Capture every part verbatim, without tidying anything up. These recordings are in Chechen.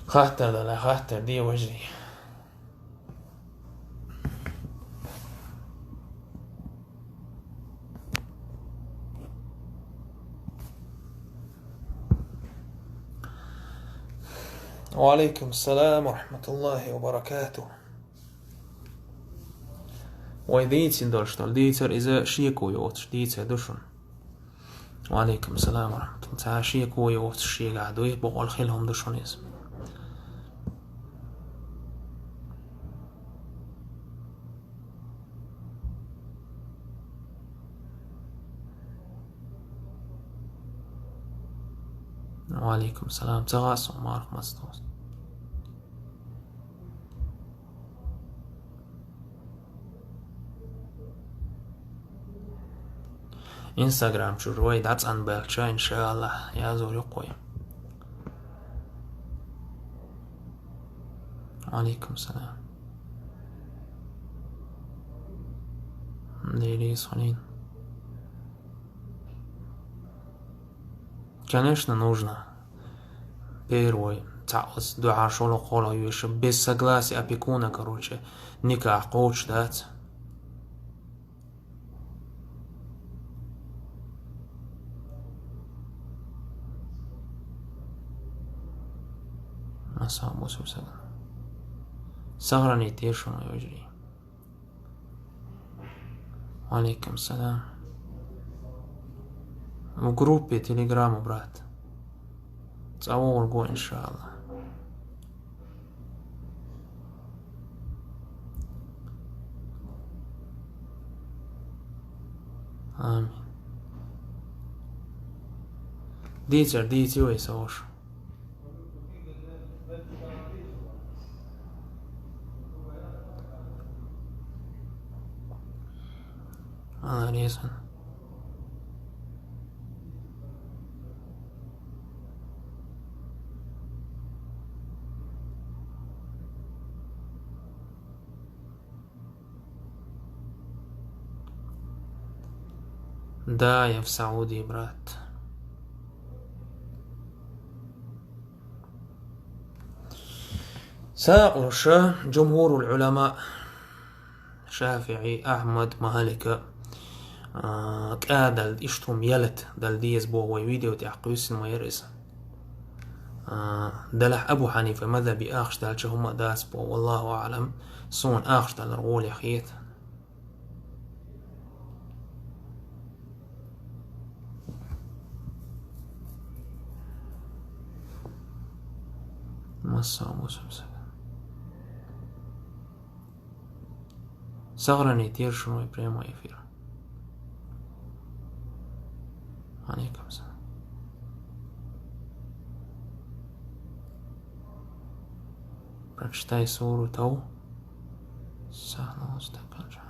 Хаттар дале, хаттар де, вежарий. Ва алейкум салам ва рахматуллахи ва баракатух. Вай дийцина долуш долу дийцар иза шеко йоцуш дийцар ду шуна. Ва алейкум салам ва рахматуллах. Цхьа шеко йоцуш шегахь дуй, боккъал хила хӀума ду шуна иза. Ва алейкум салам. Ца гӀа со, марха маца доцу. Инстаграм чуьра вай дӀацӀанбелча, иншааллахӀ, язор ю-кх вай. Алейкум салам. Лелийс хьунин. Конечно, нужно. Первый, цхьаъ аса дуьхьал шолгӀа кхоалгӀа йоьшу, без согласия опекуна, короче, никах кхочуш дац. Масса бусурсаган. Сохранить еш шуна, вежарий. Ва алейкум салам. В группе Телеграма, брат. ЦӀа вогӀург ву, иншааллахӀ. Амин. Дийцар дийци вай, сан ваша. Ана резан. Да, я в Саудии, брат. Сакълуша, джумхурул Ӏулама, ШафиӀи, Ахьмад, Малика, а, кӀадал иштта хӀума ялат дала деза боху вай видео тӀехь кхуьссина ма яра иза. А, делахь Абу Хьанифа мазхаби ахча далча хӀума а дац боху, валлаху аӀлам, суна ахча далар гӀоле хета. Массо а бусурсага. Сохранить еш шуна вай прямой эфир. Алейкум салам. Прочитай суру Тау. Сахна устаканча.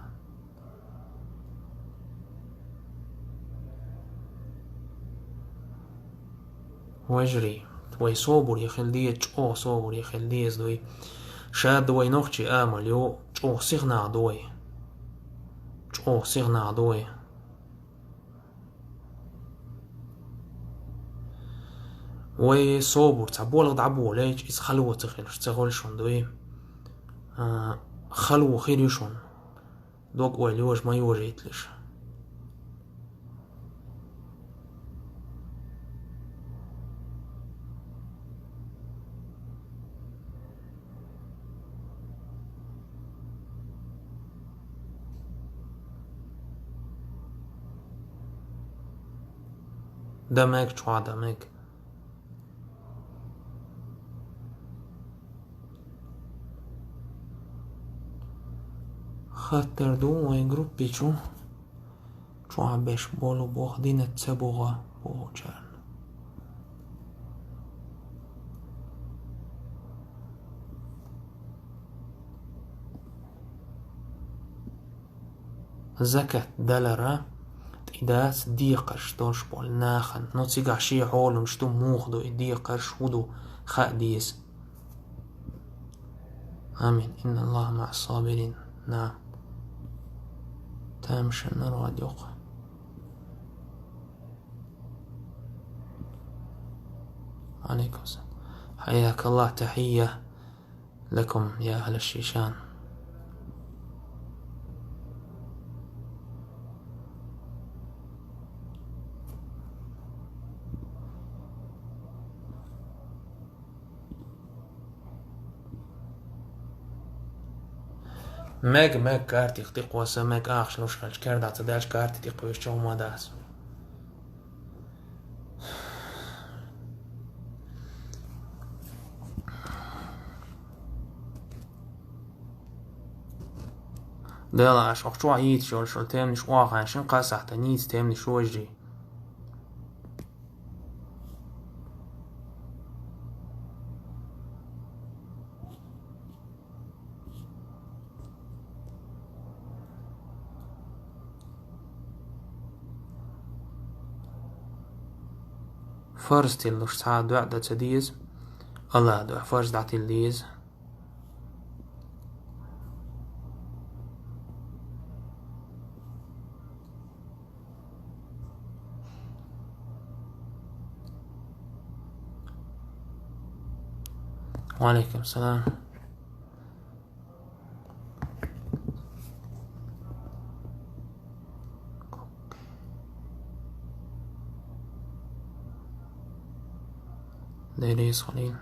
Вежарий, вай собаре хила деза, чӀогӀа собаре хила деза дуй. Ша ду вай нохчий амал ю, чӀогӀа сихнагӀа ду вай. ЧӀогӀа сихнагӀа ду вай. Вай собар цхьа болх дӀаболийча, иза хало ца хилаш, ца хуьлу шуна дуй. А, хало хир ю шуна. Дог-ойла йожа ма йожийталаш. Дан мега, чӀогӀа дан мега. Хаттар ду вайн группе чу. ЧӀогӀа беш болу боху, дина ца богӀа бохучарна. Закат далара тӀе дац декхарш долуш болу нахана. Ну, цигахь шен хьолумаш ду, муха ду и декхарш, хӀун ду, хаа деза. Амин. Инна Аллаха маӀа сабирин. На. Тамашаннар ван дюкха. Алейкум салам. حياك الله، تحية لكم يا أهل الشيشان. Мега, мега карти тӀакхоьссача, мега ахча луш хилча, керда ца даьлча карти тӀакхоьссача хӀума дац. Дела, аш охчо йийца йолчу теманаш охьа шин кхасахьта нийца теманаш вожжий. Фарз тиллуш цхьа а доӀа дан ца деза. Алла дуьхьа фарз дӀатилла деза. وعليكم السلام. Деррис Халил.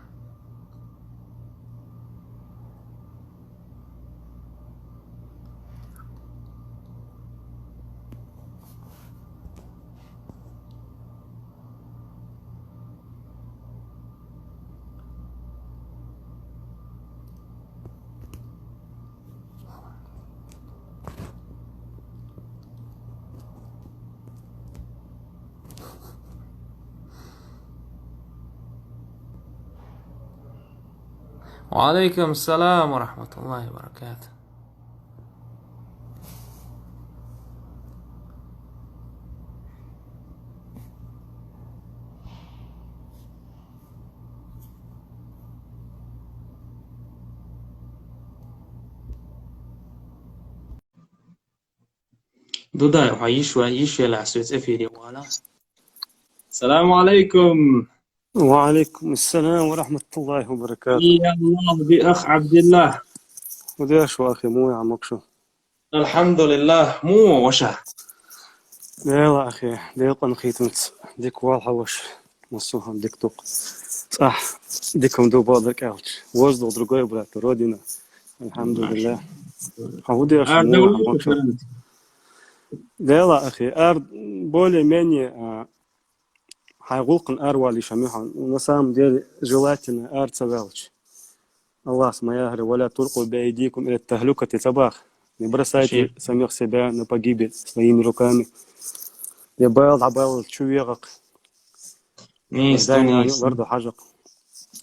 وعليكم السلام ورحمة الله وبركاته. Дудай, хьо йиш вай, йиш елахь соьца эфире вала. السلام عليكم. وعليكم السلام ورحمة الله وبركاته. حيا الله بأخ عبد الله. وديش واخي، مو يا عمك شو؟ الحمد لله، مو وشا. Дела, ахи, Дела къинхетамца дика вал хьо ваша. Массо а хӀума дика ду-кх. ЦӀахь дика хӀума ду бохург аьлча. Воздух другой, брат, родина. الحمد لله. Хьо хӀун деш, муха хьо хӀун деш? Дела, ахи, ар более-менее, а, хьайн гӀуллакхана аравала йиш я муьхьа. На самом деле, желательно ара ца ваьлча. Аллахьа ма яхара: «ولا تلقوا بأيديكم إلى التهلكة», ца боху. «Не бросайте самих себя на погибель своими руками». Я бала дӀабаллалц чу вегӀа-кх. Нийса ду, нийса. Ларду хьажа-кх.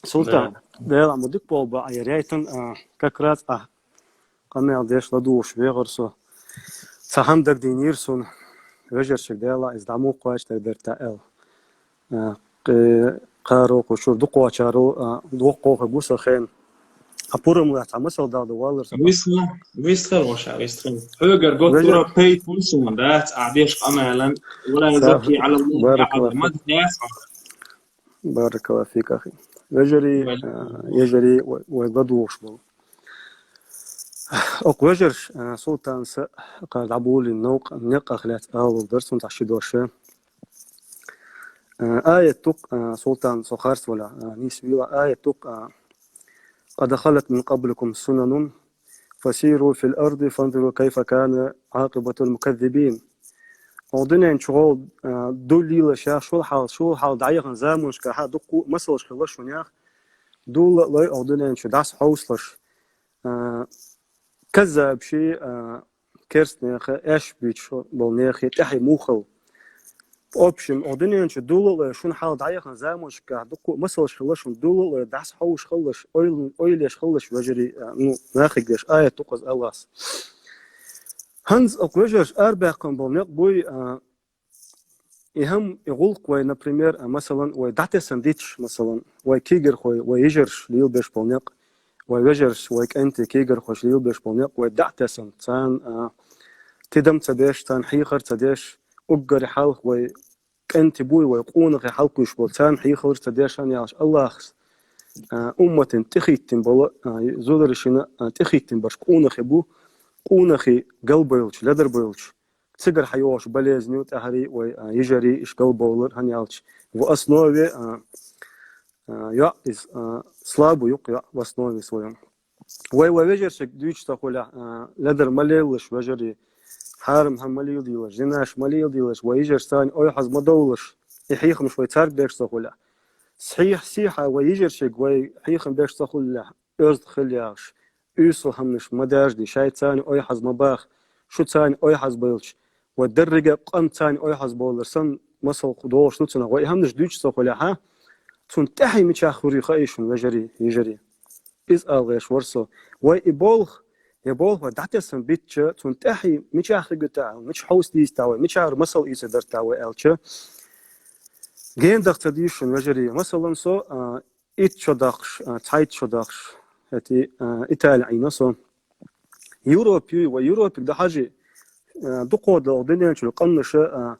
Султан, Дела, ма дика болу боху, а, я рейтан, а, как раз, а, къамел деш ладугӀуш вегӀара со. Цхьа хӀума дагадийнийра суна. Вежаршка, Дела, иза дӀа муха кхочу дагадерг аьлла. А, кхе-, кхаро кху чуьра дукхочаро, а, дукха кхохург ву сан хенахь. А пурам лаьцна цхьа масал дала дан валлара со. Вистхила, вистхила, ваша, вистхила. Хьоьгара готтура пайда хуьлу суна, дац ахь деш къамелан, ولا يزكي على الله أحدا. Баракаллаху фик. Баракаллаху фик, ахи. Вежарий, а, ежарий, вай, вай ладугӀуш болу. Оцу вежарша, а, Султанца кхара дӀаболийна новкъа, некъах лаьцна ала лур дара суна цхьа ши дош. А, аят ду-кх, а, Султан, со харц валахь, а, нийса вела, аят ду-кх, а: «قد خلت من قبلكم سنن فسيروا في الأرض فانظروا كيف كان عاقبة المكذبين». Оцу дуьнен чу гӀолла, а, ду лелаш, шул хьалха, шул хьалха дӀаяхана заманашкахь дуккха а масалш хилла шуна, дулла а лой оцу дуьнен чу дӀасахьовсалаш, а, каззабаший, а, керстанех, аьшпаш буьйцуш болу нехан тӀаьхье муха хилла. В общем, оцу дуьнен чу дулла а лой шуна хьалха дӀаяхана заманашкахь дуккха а масалш хилла шуна, дулла а лой дӀасахьовсуш хилалаш, ойла-, ойла еш хилалаш вежарий, а, ну, нахе деш аят ду-кх иза Аллас. ХӀинца оцу вежарша арабаьккхина болу некъ буй, а, и хӀума, и гӀуллакх вай, например, а, масалан, вай дӀатесна диташ, масалан, вай кегийрхой, вай йижарша лелабеш болу некъ, вай вежарша, вай кӀентий кегийрхоша лелабеш болу некъ вай дӀа а тесна, царна, а, тидам ца деш, царна хьехар ца деш, уггаре хьалха вай кӀентий буй, вай къонахий хьалакхуьйсуш болу, царна хьехалаш ца деш, хӀунда аьлча Аллахьа а, умматан тӀехийтта бола, а, зударашна, а, тӀехийтта бараш къонахий бу, къонахий галбойлача, ледарбойлача. Цигара хьайоагӀаш болезни ю тӀехьара вай, а, йижарий, иш галбовлар, хӀана аьлча, в основе, а, а, йоӀ из, а, слабый юкъ йоӀ в основе своём. Вай, вай вежаршка дуьйцуш ца хуле, а, ледар ма лелалаш вежарий, хьарам хӀама ма леладелаш, зинаш ма леладелаш, вай йижарашца ойхьаз ма довлалаш, и хьехамаш вай царга беш ца хуле. Сихьа-, сихьа вай йижаршка вай хьехам беш ца хуле, оьзда хила яхаш, уьйсал хӀаманаш ма даьржаде, шайца ойхьаз ма баха, шуца ойхьаз бойлача, вай деррига къам царца ойхьаз бовлар санна, масал долаш ду цунах. Вай и хӀаманаш дуьйцуш ца хуле, хьа, цунна тӀехье мичахь хургья хаий шуна, вежарий, йижарий. Из ала гӀерташ вар со. Вай и болх, е болх вай дӀатесса битча, цунна тӀехье мичахь хургья тӀехьа, мича хьовса деза тӀехьа вай, мичара масал эца дар тӀехьа вай аьлча, генадах ца деза шуна, вежарий. Масала, со, а, итт шо дахаш, а, цхьайтта шо дахаш, хӀаьта, а, Итали Ӏийна со. Европа ю, вай Европе дӀахьажа, а, дукхагӀа дола дуьнен чура къаманаша, а,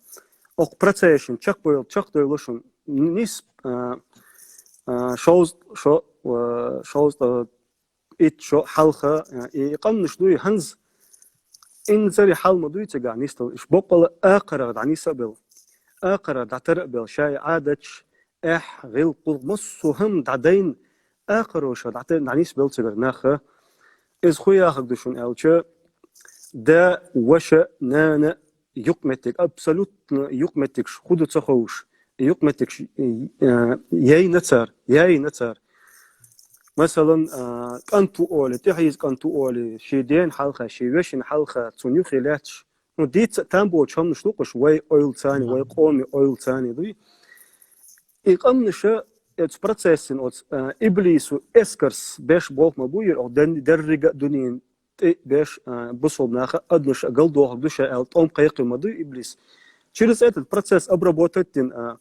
укх процессашна чакхдойл-, чакхдойлаш шуна. Нийса, а, а, шовзткъа шо, а, шовзткъа итт шо хьалха, а, и къаманаш дуй хӀанз, инзаре хьал ма дуй цигахь нисдала, иш боккъала акхарах дӀанисбелла, акхарах дӀатарбелла, шоай Ӏадаташ, эхь, гӀиллакх, гӀулакх, массо а хӀама дӀадайна, акхароша дӀата-, дӀанисбелла цигара нах. Из хӀун яхарг ду шуна аьлча, да, ваша, нана, юкъаметтиг, абсолютно юкъаметтигаш хӀун ду ца ховш, юкъаметтигаш, э, яйна цар, яйна цар. Масала, а, кӀант ву олий, тӀехьийза кӀант ву олий, ший ден хьалха, ший вешин хьалха, цунна юхе лаьтташ. Ну, дийца а там боцу хӀаманаш ду-кх уьш, вай ойлаца, вай къоме ойлаца дуй. И къаманаша, оцу процессана, оцу, а, иблисо эскарс беш болх ма бу, ира оха деррига а дуьнен тӀе беш, а, бусалба наха, адамаша галдохург ду ша аьлла, тӀом кхайкхийна ма дуй иблис. Через этот процесс обработать дина, а,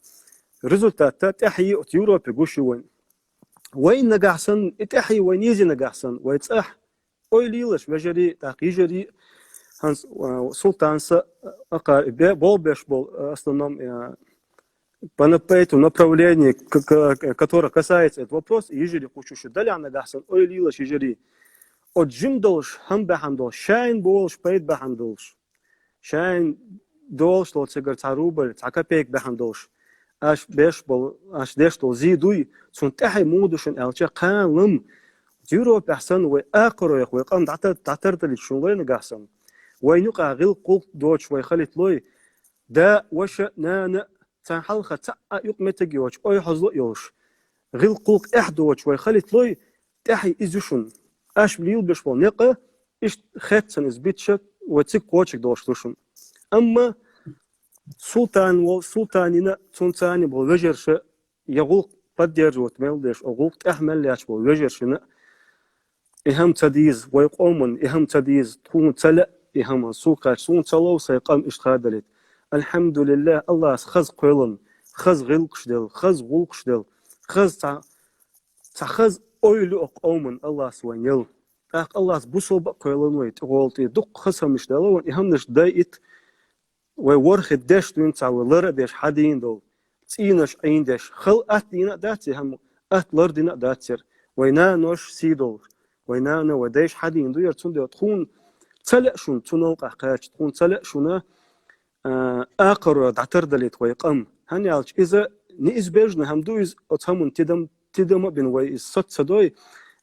результатта тӀаьхье оцу Европе гуш ю вайн. Вайн нагахь санна, и тӀаьхье вайн езий нагахь санна, вай цӀахь ойла йийлаш, вежарий, тӀаккха йижарий, хӀанз, а, Султанса, а, акхар бе-, болх беш болу, а, основном, а, по на-, по этому направлению, к-, к-, к-, которое касается этот вопрос, и йижарий кхучуьш далехь нагахь санна ойла йийлаш йижарий. Оцу жима долуш хӀама бахьана долуш, шайна болуш пайда бахьана долуш, шайна долуш долу цигара цхьа рубль, цхьа копейка бахьана долуш, аш беш болу, аш деш долу зий дуй, цунна тӀаьхье муха ду шуна аьлча, кхана-м, Европехь санна вай акхаройх вай къам дӀата-, дӀатардалийта шуна лой нагахь санна. Вайн юкъахь гӀиллакх-гӀуллакх доцуш вай халитлой, да, ваша, нана, царна хьалха цхьа а юкъаметтиг а йоцуш, ойхьазло а йолуш, гӀиллакх-гӀуллакх эхь доцуш вай халитлой, тӀаьхье иза ю шуна. Аш лелабеш болу некъа, иштта хеттачу иза битча, вай цига кхочург долуш ду шуна. Амма Султан вол-, Султанина, цунца болу вежарша, я гӀуллакх поддерживать мел деш, о гӀуллакх тӀехь мел лаьтташ болу вежаршна, и хӀама ца деза, вай къоман и хӀама ца деза, тхуна ца лаьа и хӀама, суна кхаьчча, суна ца лов сайн къам иштта хадалийта. Алхьамдулиллах, Аллас хаза кхоьллина, хаза гӀиллакхаш делла, хаза гӀуллакхаш делла, хаза цхьа, цхьа хаза ойла ю окху къоман Аллас вайн елла. ТӀаккха Аллас бусалба а кхоьллина вай тӀе гӀолтӀе. Дуккха хаза хӀамаш делла вайн, и хӀаманаш дайита, вай ворхӀе деш дуьйна ца, вай лар а деш хьадийна долу, цӀийнаш Ӏийна деш, хала атта дийна а дац и хӀама, атта лар дина а дац яра. Вай нанош сий долуш, вай нана, вай дайша хьадийна ду яра, цундела тхуна ца лаьа шуна цу новкъахь кхаьчча, тхуна ца лаьа шуна, а, акхаро дӀатардалийта вай къам. ХӀана аьлча иза неизбежно хӀама ду иза, оцу хӀаман тидам, тидам а бина вай иза соц ца дой,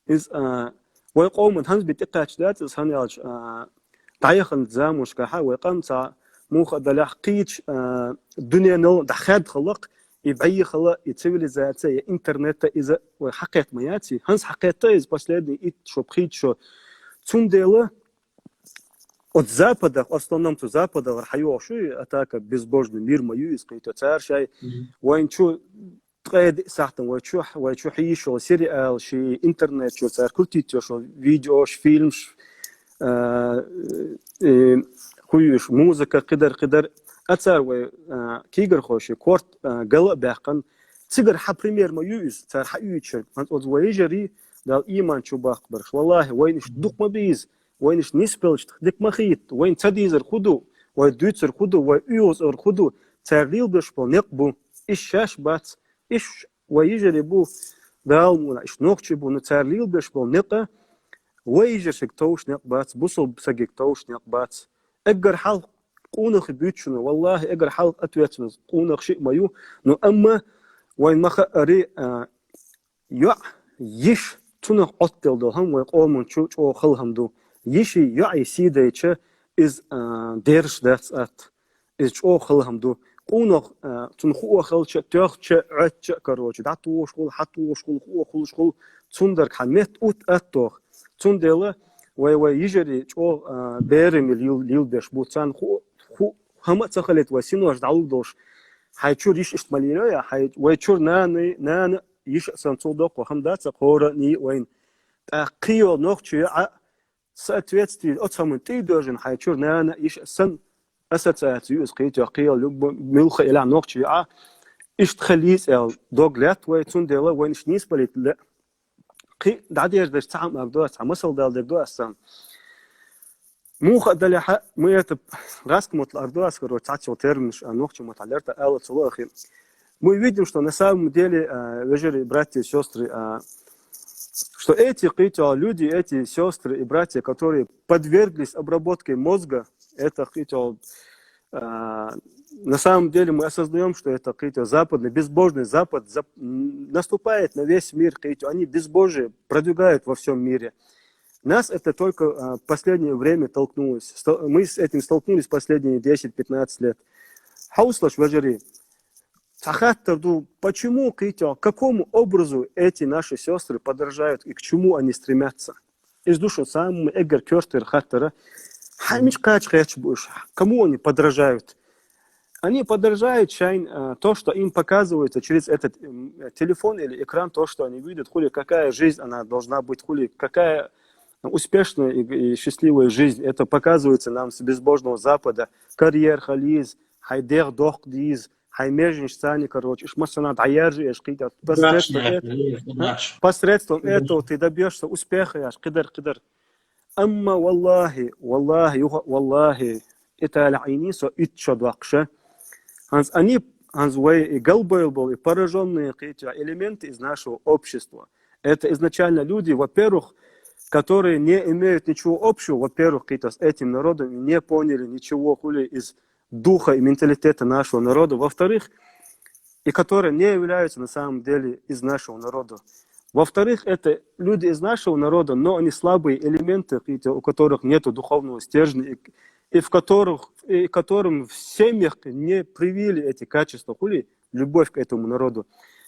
иза, а, вай къоман хӀанз бен тӀекхаьчча дац иза, хӀана аьлча, а, дӀаяханчу заманашкахь вай къам цхьа муха а далехь кхечу, а, дуьненал дӀахаьдда хилла-кх и бӀехала, и цивилизация, и интернета иза вай хьакхетта ма яц и. ХӀанз хьакхетта иза последний итт шо, пхийтта шо. Цундела оцу Западах, в основном цу Западах хьайогӀуш ю и атака безбожный мир ма ю иза кхийто. Цара шай вайн чу ткъе диъ сахьтан вай чу, вай чу хьийзаш йолу сериал, ши интернет чу цара крутить йолуш йолу видеош, фильмаш, а, э, хӀун ю уьш, музыка, кхидар, кхидар. А цара вай, а, кийгархой ши корта, а, гала а баьккхина. Цигара хьан пример ма ю иза, цара хьан уьйцуш. ХӀанз оцу вай йижарий, Дала ийман чу баккхабараш. Валлахи, вайна иштта дукха ма бийза, вайна иштта нисбелча дика ма хийтта, вайна ца дийзар хӀун ду, вай дуьйцур хӀун ду, вай оьгӀазор хӀун ду, цара лелабеш болу некъ бу. Иштта шаьш бац, иштта вай йижарий бу. Дала муна, иштта нохчий бу, ну, цар лелабеш бола некъ, вай йижаршка товш некъ бац, бусалба сагага товш некъ бац. Эггара хьалха къонахий буьйцу шуна, валлахӀи, эггара хьалха ответственность къонахий шиъ ма ю, ну, амма вайна ма хаъара, а, йоӀ, йиша, цунах Ӏоттаделла долу хӀума вай къоман чу чӀогӀа хала хӀума ду. Йиший, йоӀий сий дайча, иза, а, дерзаш дац атта. Иза чӀогӀа хала хӀума ду. Къонах, а, цунна хуу хилча, тоьхча, Ӏоьттича, короче, дӀатухуш хуьлу, хьатухуш хуьлу, хуу хуьлуш хуьлу, цундела хьан метта утта атта тоху. Цундела вай, вай йижарий чӀогӀа, а, бераме лел-, лелабеш бу. Царна хуу, хуу хӀума а ца хилийта, вай синош дӀалур долуш. Хьайн чуьра йиша иштта ма лелайо, хьайн, вай чуьра нана, нана, йиша а санна, цул доккха хӀума дац кхоъ а, ни а вайна. ТӀаккха кхин йолу нохчи а, соответствие оцу хӀуманна тӀе а доьжна, хьайн чуьра нана, йиша а санна, ассоциация ю иза кхин а, кхин йолу любо-, муьлхха а елахь нохчи а, иштта хила йиш ю аьлла дог лаьтта вай, цундела вайна иштта нийса балийта лаьа. Кхин дӀадерзадеш цхьа хӀума ала ду ас, цхьа масал дала дерг ду ас царна. Муха а далехьа, мы это, гӀаскхий маттахь ала ду ас, короче, цхьацца йолу терминаш, а, нохчийн маттахь лерта ала ца ло ахи. Мы видим, что на самом деле, а, вежарий, братья и сёстры, а, что эти кхин а люди, эти сёстры и братья, которые подверглись обработке мозга, это кхин а, а, на самом деле мы осознаём, что это кхин а западный, безбожный Запад зап-, м, наступает на весь мир, кхин а, они безбожие продвигают во всём мире. Нас это только, а, в последнее время толкнулось. Сто-, мы с этим столкнулись последние десять-пятнадцать лет. Хьовсалаш, вежарий, цхьа хаттар ду, почему кхин а, к какому образу эти наши сёстры подражают и к чему они стремятся? Иза ду шуна самый эггара коьртера хаттар. Хьан мича кхача хеташ бу уьш? Кому они подражают? Они подражают шайн, а, то, что им показывается через этот, м, телефон или экран, то, что они видят, хули, какая жизнь она должна быть, хули, какая успешная и, и счастливая жизнь. Это показывается нам с безбожного Запада. Карьера хила еза, хьайн дегӀ доккха деза, хьайн меженаш царна, короче, иштта массанхьа дӀаяржа еш кхин а. Посредством Удачная этого, жизнь, удача. посредством этого ты добьёшься успеха, яш, кхидар, кхидар. Амма, валлахӀи, валлахӀи, юха-, валлахӀи, Италия Ӏийний со итт шо доккхуш. ХӀанз они, хӀанз вай и галбевлла болу, и поражённые кхин а элементы из нашего общества. Это изначально люди, во-первых, которые не имеют ничего общего, во-первых, кхин а, с этим народом, и не поняли ничего, хули, из духа и менталитета нашего народа. Во-вторых, и которые не являются на самом деле из нашего народа. Во-вторых, это люди из нашего народа, но они слабые элементы, кхин а, у которых нету духовного стержня, и, и в которых, и которым в семьях не привили эти качества, хули, любовь к этому народу.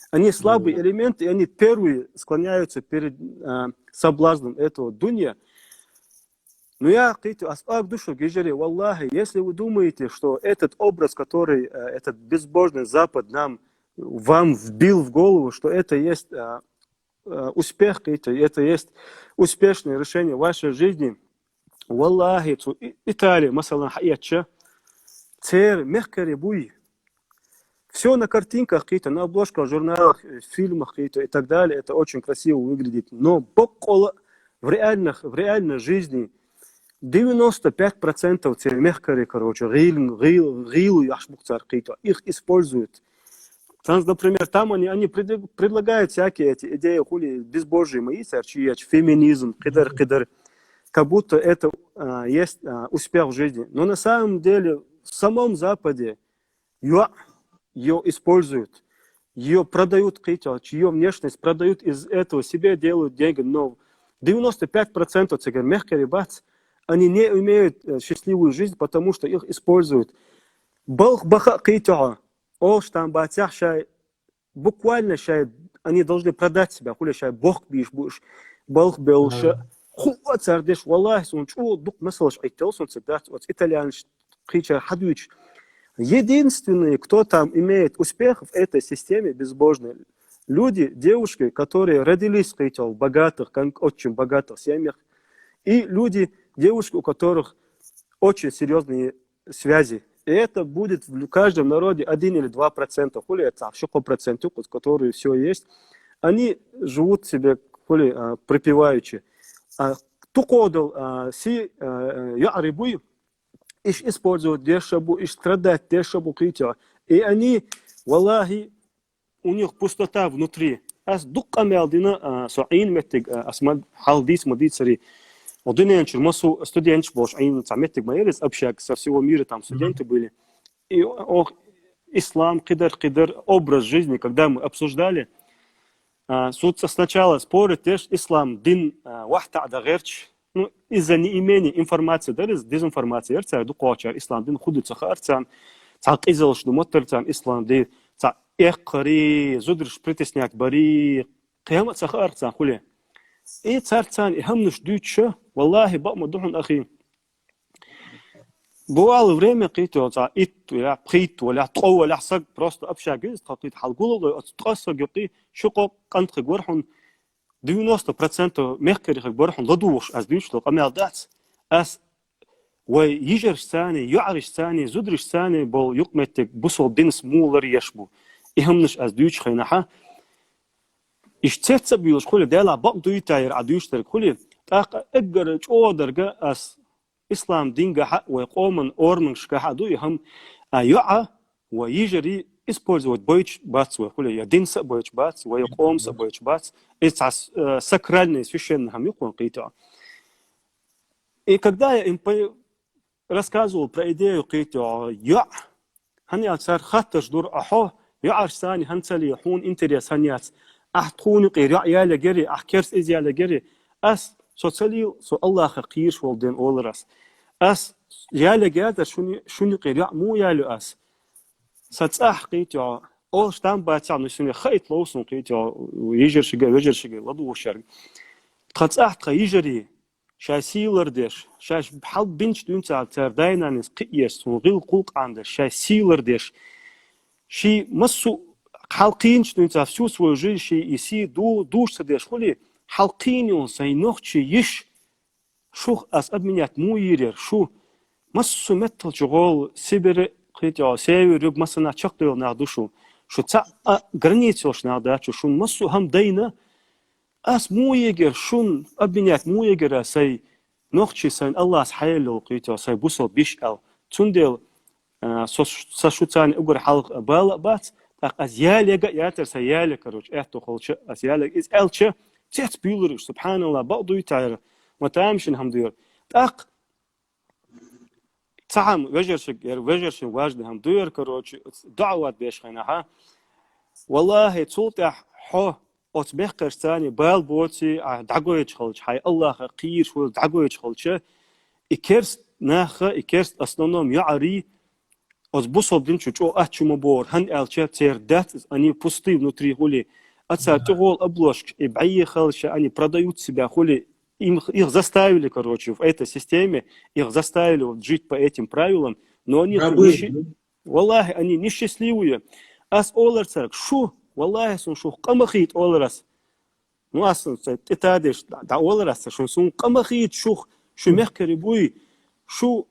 Они слабые элементы, и они первые склоняются перед, а, соблазном этого дунья. Ну, я, кхин а, ас ала ду шуна, вежарий, валлахӀи, если вы думаете, что этот образ, который, э, этот безбожный Запад нам, вам вбил в голову, что это есть, а, а, успех, кхин а, это есть успешное решение вашей жизни, валлахӀи, цу И-, Итали, масала, хьаэцча, церан мехкарий буй. Всё на картинках кхин а, на обложках журналах, э, фильмах кхин а и так далее. Это очень красиво выглядит. Но баккъала в реальных, в реальной жизни девяносто пять процентов церан мехкарий, короче, гӀийла, гӀийла, гӀийла яхьаш бу цара кхин а. Их используют. Там, например, там они, они предлаг-, предлагают всякие эти идеи, хули, безбожие, ма йий цара чу ечу, феминизм, кхидар, кхидар. Как будто это, а, есть, а, успех в жизни. Но на самом деле в самом Западе её, её используют, её продают кхин а, чьё внешность продают, из этого себе делают деньги. Но девяносто пять процентов цигар мехкарий бац, они не имеют, э, счастливую жизнь, потому что их используют. Балха баха кхин а, олуш там бацахь шай, буквально шай, они должны продать себя, хули, шай бохка бийш бу уьш, балха бевлуш. Хуу цара деш, валлахӀи, суна чӀогӀа дукха масалш Ӏиттал, суна ца дац, оцу итальянаш кхечара хьадуьйцуш. Единственные, кто там имеет успех в этой системе безбожной, люди, девушки, которые родились, кхин а, в богатых, кон-, очень богатых семьях, и люди, девушки, у которых очень серьёзные связи. И это будет в лю-, каждом народе один или два процента, хули, это ши-кхо процент, которые всё есть. Они живут себе, хули, а, припеваючи. А ту кхо дал, а, си, а, яӀри буй, иш использовать деш а бу, иш страдать деш а бу кхин а. И они, валлахӀи, у них пустота внутри. Аз дукха къамаьл дина, а, со Ӏийна меттиг, а, аз ма хьал дийца ма дийцари. О, дунен чура массо студенташ болуш Ӏийна цхьа меттиг ма яра иза, общага со всего мира там студенты были. И о, ислам, кхыдар, кхыдар, образ жизни, когда мы обсуждали, а, со цо сначала спорить деш, ислам дин, а, вахьта а дан гӀерташ, ну, из-за неимения информации дара иза, дезинформация яра цара дукхачара, ислам дин хӀу ду ца хаара царна, цхьа къизаллаш ду ма дара царна ислам дин, цхьа эккхари, зудараш притеснять бари, кхин хӀама а ца хаара царна хуле. И цара царна и хӀаманаш дуьйцуш, валлахӀи, бакъ ма ду хьуна, ахи. Бувало время кхийтталц, цхьа итт валахь, пхийтта валахь, ткъо валахь саг просто общага веза, тха кхийтталц хьал гуллуш, оцу ткъа саг юкъе ши-кхо къант хиг вара хьуна, девяносто процентов мехкарий хиг бара хьуна ладугӀуш, аз дуьйцуш долу къамел дац. Аз вай йижаршцани, йоӀаршцани, зударшцани болу юкъаметтиг бусалба динца муха ларъеш бу. И хӀаманаш аз дуьйцучу хенахьа, иштта цец а буьйлуш хуьлу, делахь бакъ дуй те яра Ӏа дуьйцуш дерг хуьлу, тӀаккха эггара чӀогӀа дерг ас ислам дингахьа, вай къоман орамашкахьа ду и хӀама, а йоӀа, вай йижарий использовать бойтуш бац вай хуьлу, я динца а бойтуш бац, вай къомца а бойтуш бац. Иза цхьа с-, э, сакральный, священный хӀама ю кхунна кхийтталц. И когда я им по-, рассказывал про идею кхийтталц, йоӀ, хӀана аьлча цара хаттарш дора, а хьо, йоӀаршцани хӀана ца ле, хьуна интерес хӀана яц, ахь тхуна юкъера йоӀ ялийгара, ахь керста иза ялийгара, ас со ца лийла, со Аллахах кхийраш волу дела олура ас. Ас ялийгара шуна, шуна юкъера йоӀ муха ялайо ас. Сан цӀахь кхийтталц, олуш там бацахь, ну, шуна хаийта лов суна кхийтталц, йижаршка, вежаршка ладугӀуш ерг. Тхан цӀахь тхан йижарий, шаьш сий лардеш, шаьш хьалабинчу дуьйна цара, цара дай-нанас кхиъеш, цунна гӀиллакх-гӀуллакх Ӏамадеш, шаьш сий лардеш, шен массо а хьалакхийначу дуьйна цара всю свою жизнь шен и сий ду-, душ ца деш хуьлий, хьалакхийна йолу сайн нохчий йиш, шух ас обменять муха йийр яра, шу массо а метталчу гӀолла Сибире, кхийтталц, север, юг массанхьа чекхдевлла нах ду шу, шу цхьа а граница йолуш нах дац шу, шуна массо а хӀама дайна, ас муха йийр яра шуна, обменять муха йийр яра сайн нохчий, сайн Аллас хьаелла йолу кхийтталц, сайн бусалба йиш аьлла. Цундела, а, со, со шуьца уггар хьалха бала а бац, тӀаккха ас ялийга а яцара, сан ялийга, короче, аьтто хилча, ас ялийга. Иза аьлча, цец буьйлура уьш, субхьаналлахӀ, бакъ дуй те яра, ма тамашийна хӀама ду яра. ТӀаккха цхьа хӀама вежаршка, яра вежаршна важный хӀама ду яра, короче, доӀа деш хенахьа. ВаллахӀи, цул тӀаьхьа хьо оцу мехкаршцани бала боций, ахь дӀагойтуш хилча, хьайн Аллахах кхийраш волчу дӀагойтуш хилча, и керста наха, и керста основном йоӀарий, оцу бусалба дин чу чӀогӀа аттачу ма богӀура, хӀана аьлча церан дац иза, они пусты внутри хуьлий. Ацара тӀехула обложкаш, и бӀехалша, они продают себя хуьлий, им, их заставили, короче, в этой системе, их заставили вот жить по этим правилам, но они их не щи-, валлахӀи, они несчастливые. Ас олура цаьрга, шу, валлахӀи, суна шух къа ма хийта олура ас. Ну, ас цхьа тӀе тадеш дӀа-, дӀаолура ас, шуна суна къа ма хийта шух, шу мехкарий буй, шу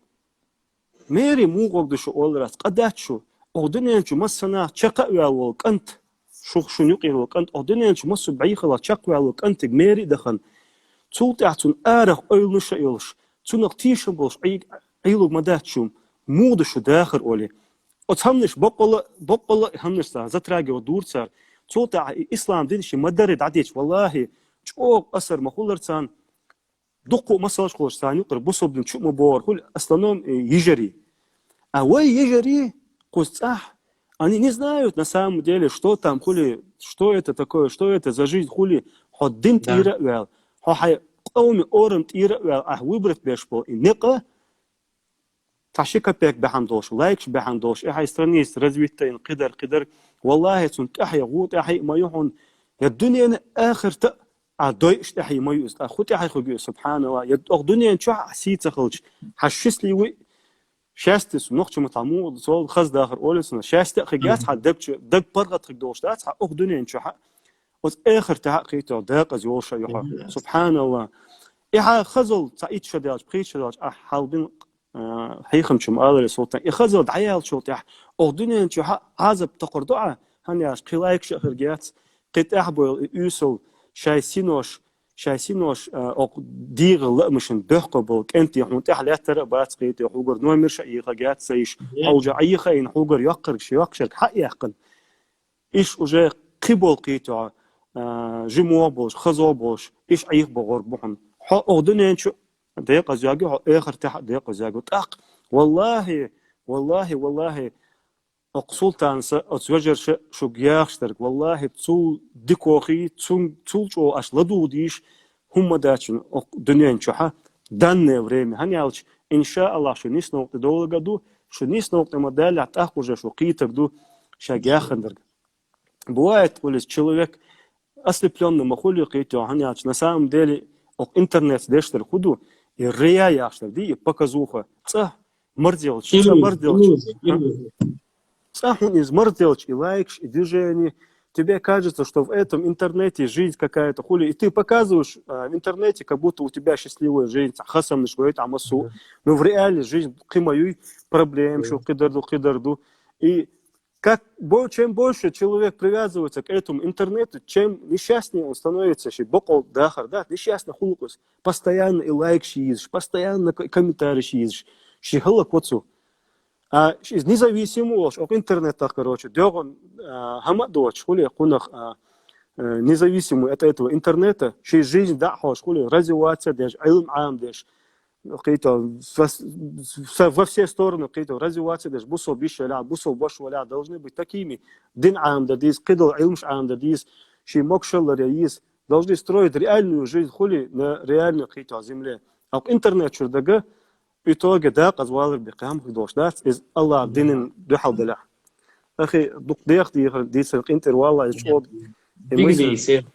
мери муха гӀорг ду шу олура ас, къа дац шу. Оха дуьнен чу массанхьа чекх а ваьлла волу кӀант, шух шуна юкъера волу кӀант, оха дуьнен чу массо а бӀехалах чекхваьлла волу кӀантиг мери а дахана, цул тӀаьхьа цунна арах ойланаш а йолуш, цунах тешам болуш Ӏий-, Ӏийлург ма дац шу, муха ду шу дахар олий. Оцу хӀаманаш боккъала, боккъала хӀаманаш цара затрагивать дора цара. Цул тӀаьхьа и ислам дин ши ма-дарра дӀадича, валлахӀи, чӀогӀа асар ма хуьлура царна, дуккха а масалш хуьлуш царна юкъара бусалба дин чу а ма богӀура хуьлу, основном, э, йижарий. А вай йижарий, кхуза цӀахь, они не знают на самом деле, что там хуьлий, что это такое, что это за жизнь хуьлий, хьо дин тӀера а ваьлла, хьо хьайн къоман орам тӀера а ваьлла, ахь выбрать беш болу и некъ, цхьа ши копейк бахьана долуш, лайкаш бахьана долуш, и хьайн страница развитая йина кхидар, кхидар. ВаллахӀи, цунна тӀаьхье, гӀу тӀаьхье а ма ю хьуна, я дуьненан, ахарта а дойуш тӀаьхье ма ю иза, тӀаккха хӀу тӀаьхье хуьлу иза, субхьаналлахӀ. Я оха дуьнен чохь а сий ца хилча, хьан счастливый, счастье, цу нохчийн маттахь муха, цо хаза дахар олу цунах, счастье а хиг яц хьан даг чу, даг паргӀат хиг долуш дац хьан оха дуьнен чохь а. Оцу эхартахь а кхийтталц декъаза йолуш а ю хьо. СубхьаналлахӀ. И хьан хазалла цхьа итт шо даьлча, пхийтта шо даьлча, ахь хьалбина, а, хьехамчо ма аллара, султан. И хазалла дӀаяьллачул тӀаьхьа, оха дуьнен чохь а Ӏазап токхур ду Ӏа, хӀана аьлча кхин лайкаш а хир яц, кхин тӀаьхьа бойла и уьйсал, шайн синош, шайн синош, а, оха дегӀан лаамашна боьхкур болу кӀентий хьуна тӀехь лаьттар а бац кхийтталц, хьугара номерш а йийхар яц ца йиш, хьо уже Ӏийхайна хьугара йоккхаргаш, йоккхачуьнга хьа а яьккхина. Иш уже кхин болу кхийтталц, а, жимо болуш, хазо болуш, иш Ӏеха богӀорг бу хьуна. Хьо оха дуьнен чу декъаза йоагӀи, хьо эхартахь декъаза йоагӀи. ТӀаккха, валлахӀи, валлахӀи, валлахӀи, оха султанаса, оцу вежарша шуьга яхаш дерг, валлахӀи, цул дикохи, цун-, цул чӀогӀа аш ладугӀу дийш, хӀумма дачун оха дуьнен чухьа, данное время. ХӀана аьлча, иншааллахӀ, шу нисновкъ тӀе довларг ду, шу нисновкъ тӀе ма даллехь, тӀаккха уже шу кхетарг ду, шайга яххана дерг. Бывает, хули, человек ослеплённый ма хули кхетий, хӀана аьлча, на самом деле, оха интернет деш дерг хӀу ду, и рия яхаш дерг ди, и показуха. ЦӀа марзделча, цӀа марзделча. ЦӀа хьуна иза марзделча, и лайкаш, и движение. Тебе кажется, что в этом интернете жизнь какая-то хули, и ты показываешь, а, в интернете, как будто у тебя счастливая жизнь, цхьа хасамнаш гойтӀа массо. Но в реальной жизни кхин ма юй, проблемаш ю, кхидерг ду, кхидерг ду. И как бо-, чем больше человек привязывается к этому интернету, чем несчастнее он становится, ши бокъо дахар, да, несчастный хулукъус. Постоянно и лайк ши йизаш, постоянно к-, комментарий ши йизаш. Ши хӀаллакву цу. А, ш-, из независимо волуш, оха интернетах, короче, догӀун, а, хӀама а доцуш, хули кхунах, а, э, независимо от этого интернета, ши жизнь дӀа а хьош, хули развиваться деш, Ӏилм Ӏам деш, кхетал, со-, со-, во все стороны, кхетал, развиваться деш, бусал биш валя, бусал баш валя, должны быть такими. Дин Ӏам да дийс, кхидал Ӏилмаш Ӏам да дийс, ши могушаллар я йийс, должны строить реальную жизнь, хули на реальной, кхетал, земле. А интернет чур дага, итоге дакъаза валар бе кхам хиг долуш дац, из Аллах динан дуьхьал далахь. Ахи, дукха дех дийхар, дийцар къинтӀера валла, из чӀо-, и Дигли мысль се.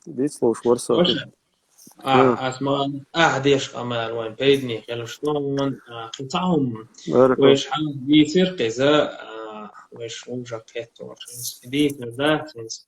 Дийцлуш варса. Ваша. А, ас ма ахь деш къамел вайн пайдни хилуш тон, а, кхин цхьа хӀума. Баракалла. Вайш хьал дийцар кхиза, а, вайш хӀума жак хеттор. Дийцар да, цинс.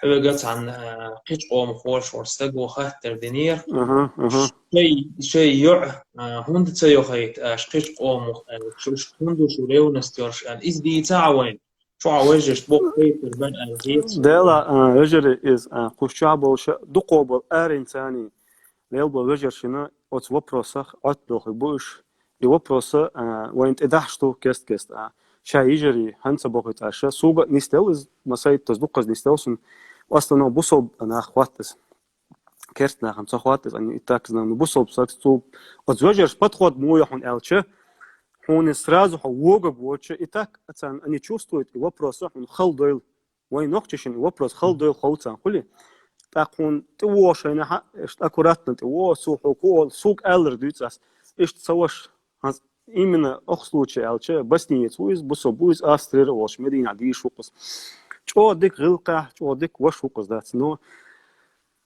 Хьоьга цхьана, а, кхечу къомах волуш волу стага хаттар динера. Аха, аха. Шай, шай йоӀ, а, хӀунда ца йохайта аша кхечу къомах, а, шу, шу хӀунда шу ревность йолуш аьлла. Иза дийца а вайн. Чохь вежаршна боккха хайтар бан аьлла хета. Дела, а, вежарий иза, а, кхуш чохь болуша дукхо болу аренцани, лел болу вежаршина оцу вопросах Ӏоттадохур бу уьш. И вопроса, а, вайн тӀе дахьаш ду кест-кест, а, ша йижарий хӀанца бохуьйту аша. Суга а нисделла иза, масайттаза дукхаза нисделла сун. Основном бусалба нах хӀоттаза. Керст нахам ца хӀоттаза, ани и так знам. Ну, бусалба сакс цу, оцу вежарш подход муй хьуна аьлча, хьуна сразу хьо вогаг воцча, и так цан, они чувствуют, и вопроса хьуна хал дойл. Вайн нохчашин вопрос хала дойла ховцан хуьли. ТӀаккха хьуна тӀе вогӀу шайна хьа, иштта аккуратно тӀе вогӀу, цо хьо ку олу, суг аьллар дуьйцу ас. Иштта ца ваша, хьан именно оху случай аьлча, боснеец ву иза, бусалба ву иза, Австрера а волуш, Мединахь дийша ву-кх иза. ЧӀогӀа дика гӀиллакхехь, чӀогӀа дика ваша ву-кх иза дац. Но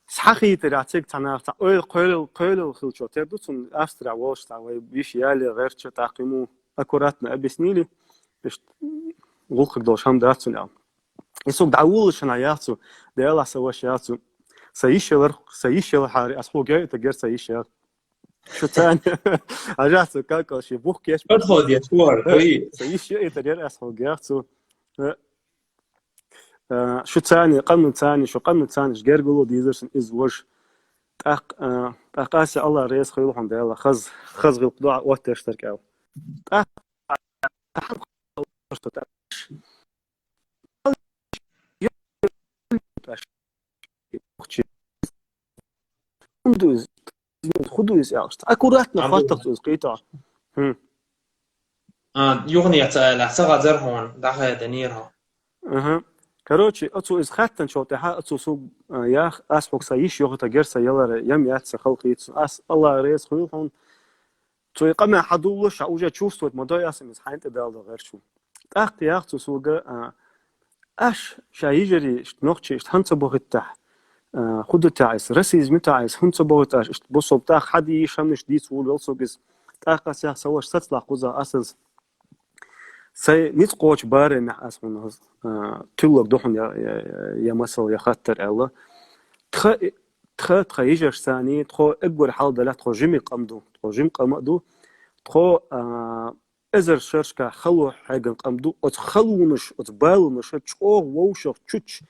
схьахийта цигахь цхьа нах, цхьа ойла кхоьллал, кхоьллал хилчо тера ду цунна Австрия волуш, цхьа вай йиш яле гӀертача, тӀаккха ему аккуратно объяснили, иштта гӀуллакхиг долуш хӀама дац цунна аьлла. И суг дӀавуллашна яц цу, Делахь сан ваша яц цу. Сан йиш ялар, сан йиш ялахьара, ас хьоьга яйтар гер сан йиш яр. Шу царна, ажа цу какал ши бух кеш. Подходит, хор, хуи. Сан йиш яйтар яр ас хьоьга яц цу. Э, э, шу царна, къанну царна, шу къанну царна, шу гергало дийзаршна иза вож. ТӀаккха, э, тӀаккха аса Аллах реза хуьлу хьуна Дела, хаз, хаз гӀилкх дуьхьа оттеш таркӀал. ТӀаккха ХӀун ду иза? ХӀун ду иза аьлла? Аккуратно хаттах цо иза кхетахь. ХӀун. А, юханехьа ца аьлла, ца гӀазар хьуна, дӀахаданера хьо. Аха. Короче, оцу иза хаттанчул тӀаьхьа оцу суг, а, ях, ас хьоьга сан йиш йохуьйту гер сан ялара, ям яц сан халхийца. Ас Аллах реза хуьлу хьуна. Цо и къамел хьадуллуш, ша уже чувствовать ма дой ас, иза хьайна тӀе далла гӀерташ ву. ТӀаккха яхац цо суга, а, аш ша йижарий, иштта нохчий, иштта хӀунда ца бохуьйту тӀехь, а, хӀун ду тӀехь иза, расизм ю тӀехь иза, хӀунда ца бохуьйту аш, иштта бусалба тӀаккха хьадийша хӀуманаш дийца вуьйлу велла суг иза. ТӀаккха ас яхац сан ваша сацалахь кхузахь ас иза. Сайн ницкъ кхочу барамехь ас хьуна, а, туьллург ду хьуна я, я, я масал, я хаттар аьлла. Тха, тха, тха йижарш саний, тхо эггара хьалдалехь, тхо жимиг къам ду, тхо жим къам а ду, тхо, а, эзар шершка хало хьеган къам ду, оцу халонаш, оцу балонаша чӀогӀа вовшах чуч,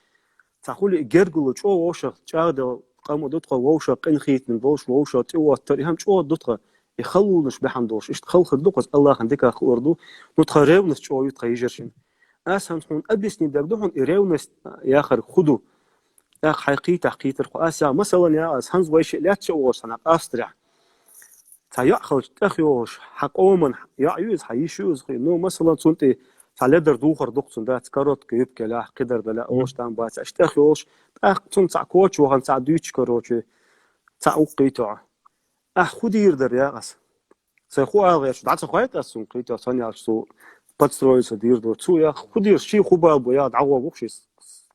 цхьа хуьли гергало чӀогӀа вовшах чӀагӀделла къам а ду тхо, вовшах къинхетам болуш, вовшах тӀеоттар, и хӀама чӀогӀа ду тхо, и халонаш бахьана долуш, иштта халхар ду кхуза, Аллахьан диках хуур ду, ну тха ревность чӀогӀа ю тха йижаршина. Ас хӀанз хьуна объяснить дерг ду хьуна и ревность яхар хӀун ду. тӀаккха хьай кхийтахь кхийтар кху аса. Масалан, я аз хӀанз вай шиъ лаьцча а волуш цхьана Австрехь. Цхьа йоӀ хилча тӀехйолуш, хьан къоман йоӀ ю иза, хьан йиш ю иза, ну, масалан, цунна тӀе цхьа ледар духар дукха цунна дац, короткая юбка елахь, кхидар далахь, олуш там бац, аша тӀехйолуш, тӀаккха цунна цхьа коч вахана, цхьа дуьйцуш, короче, цхьа укх кхийтахь. Ахь хӀу дийр дара, я аз? Сайн хӀу ала гӀерташ, дӀа ца хойту ас цунна кхийтахь, сан яьлча цо подстроиться дийр дара. Цо, я хӀу дийр, ши хӀу бала бу, я дӀагӀо вух ши,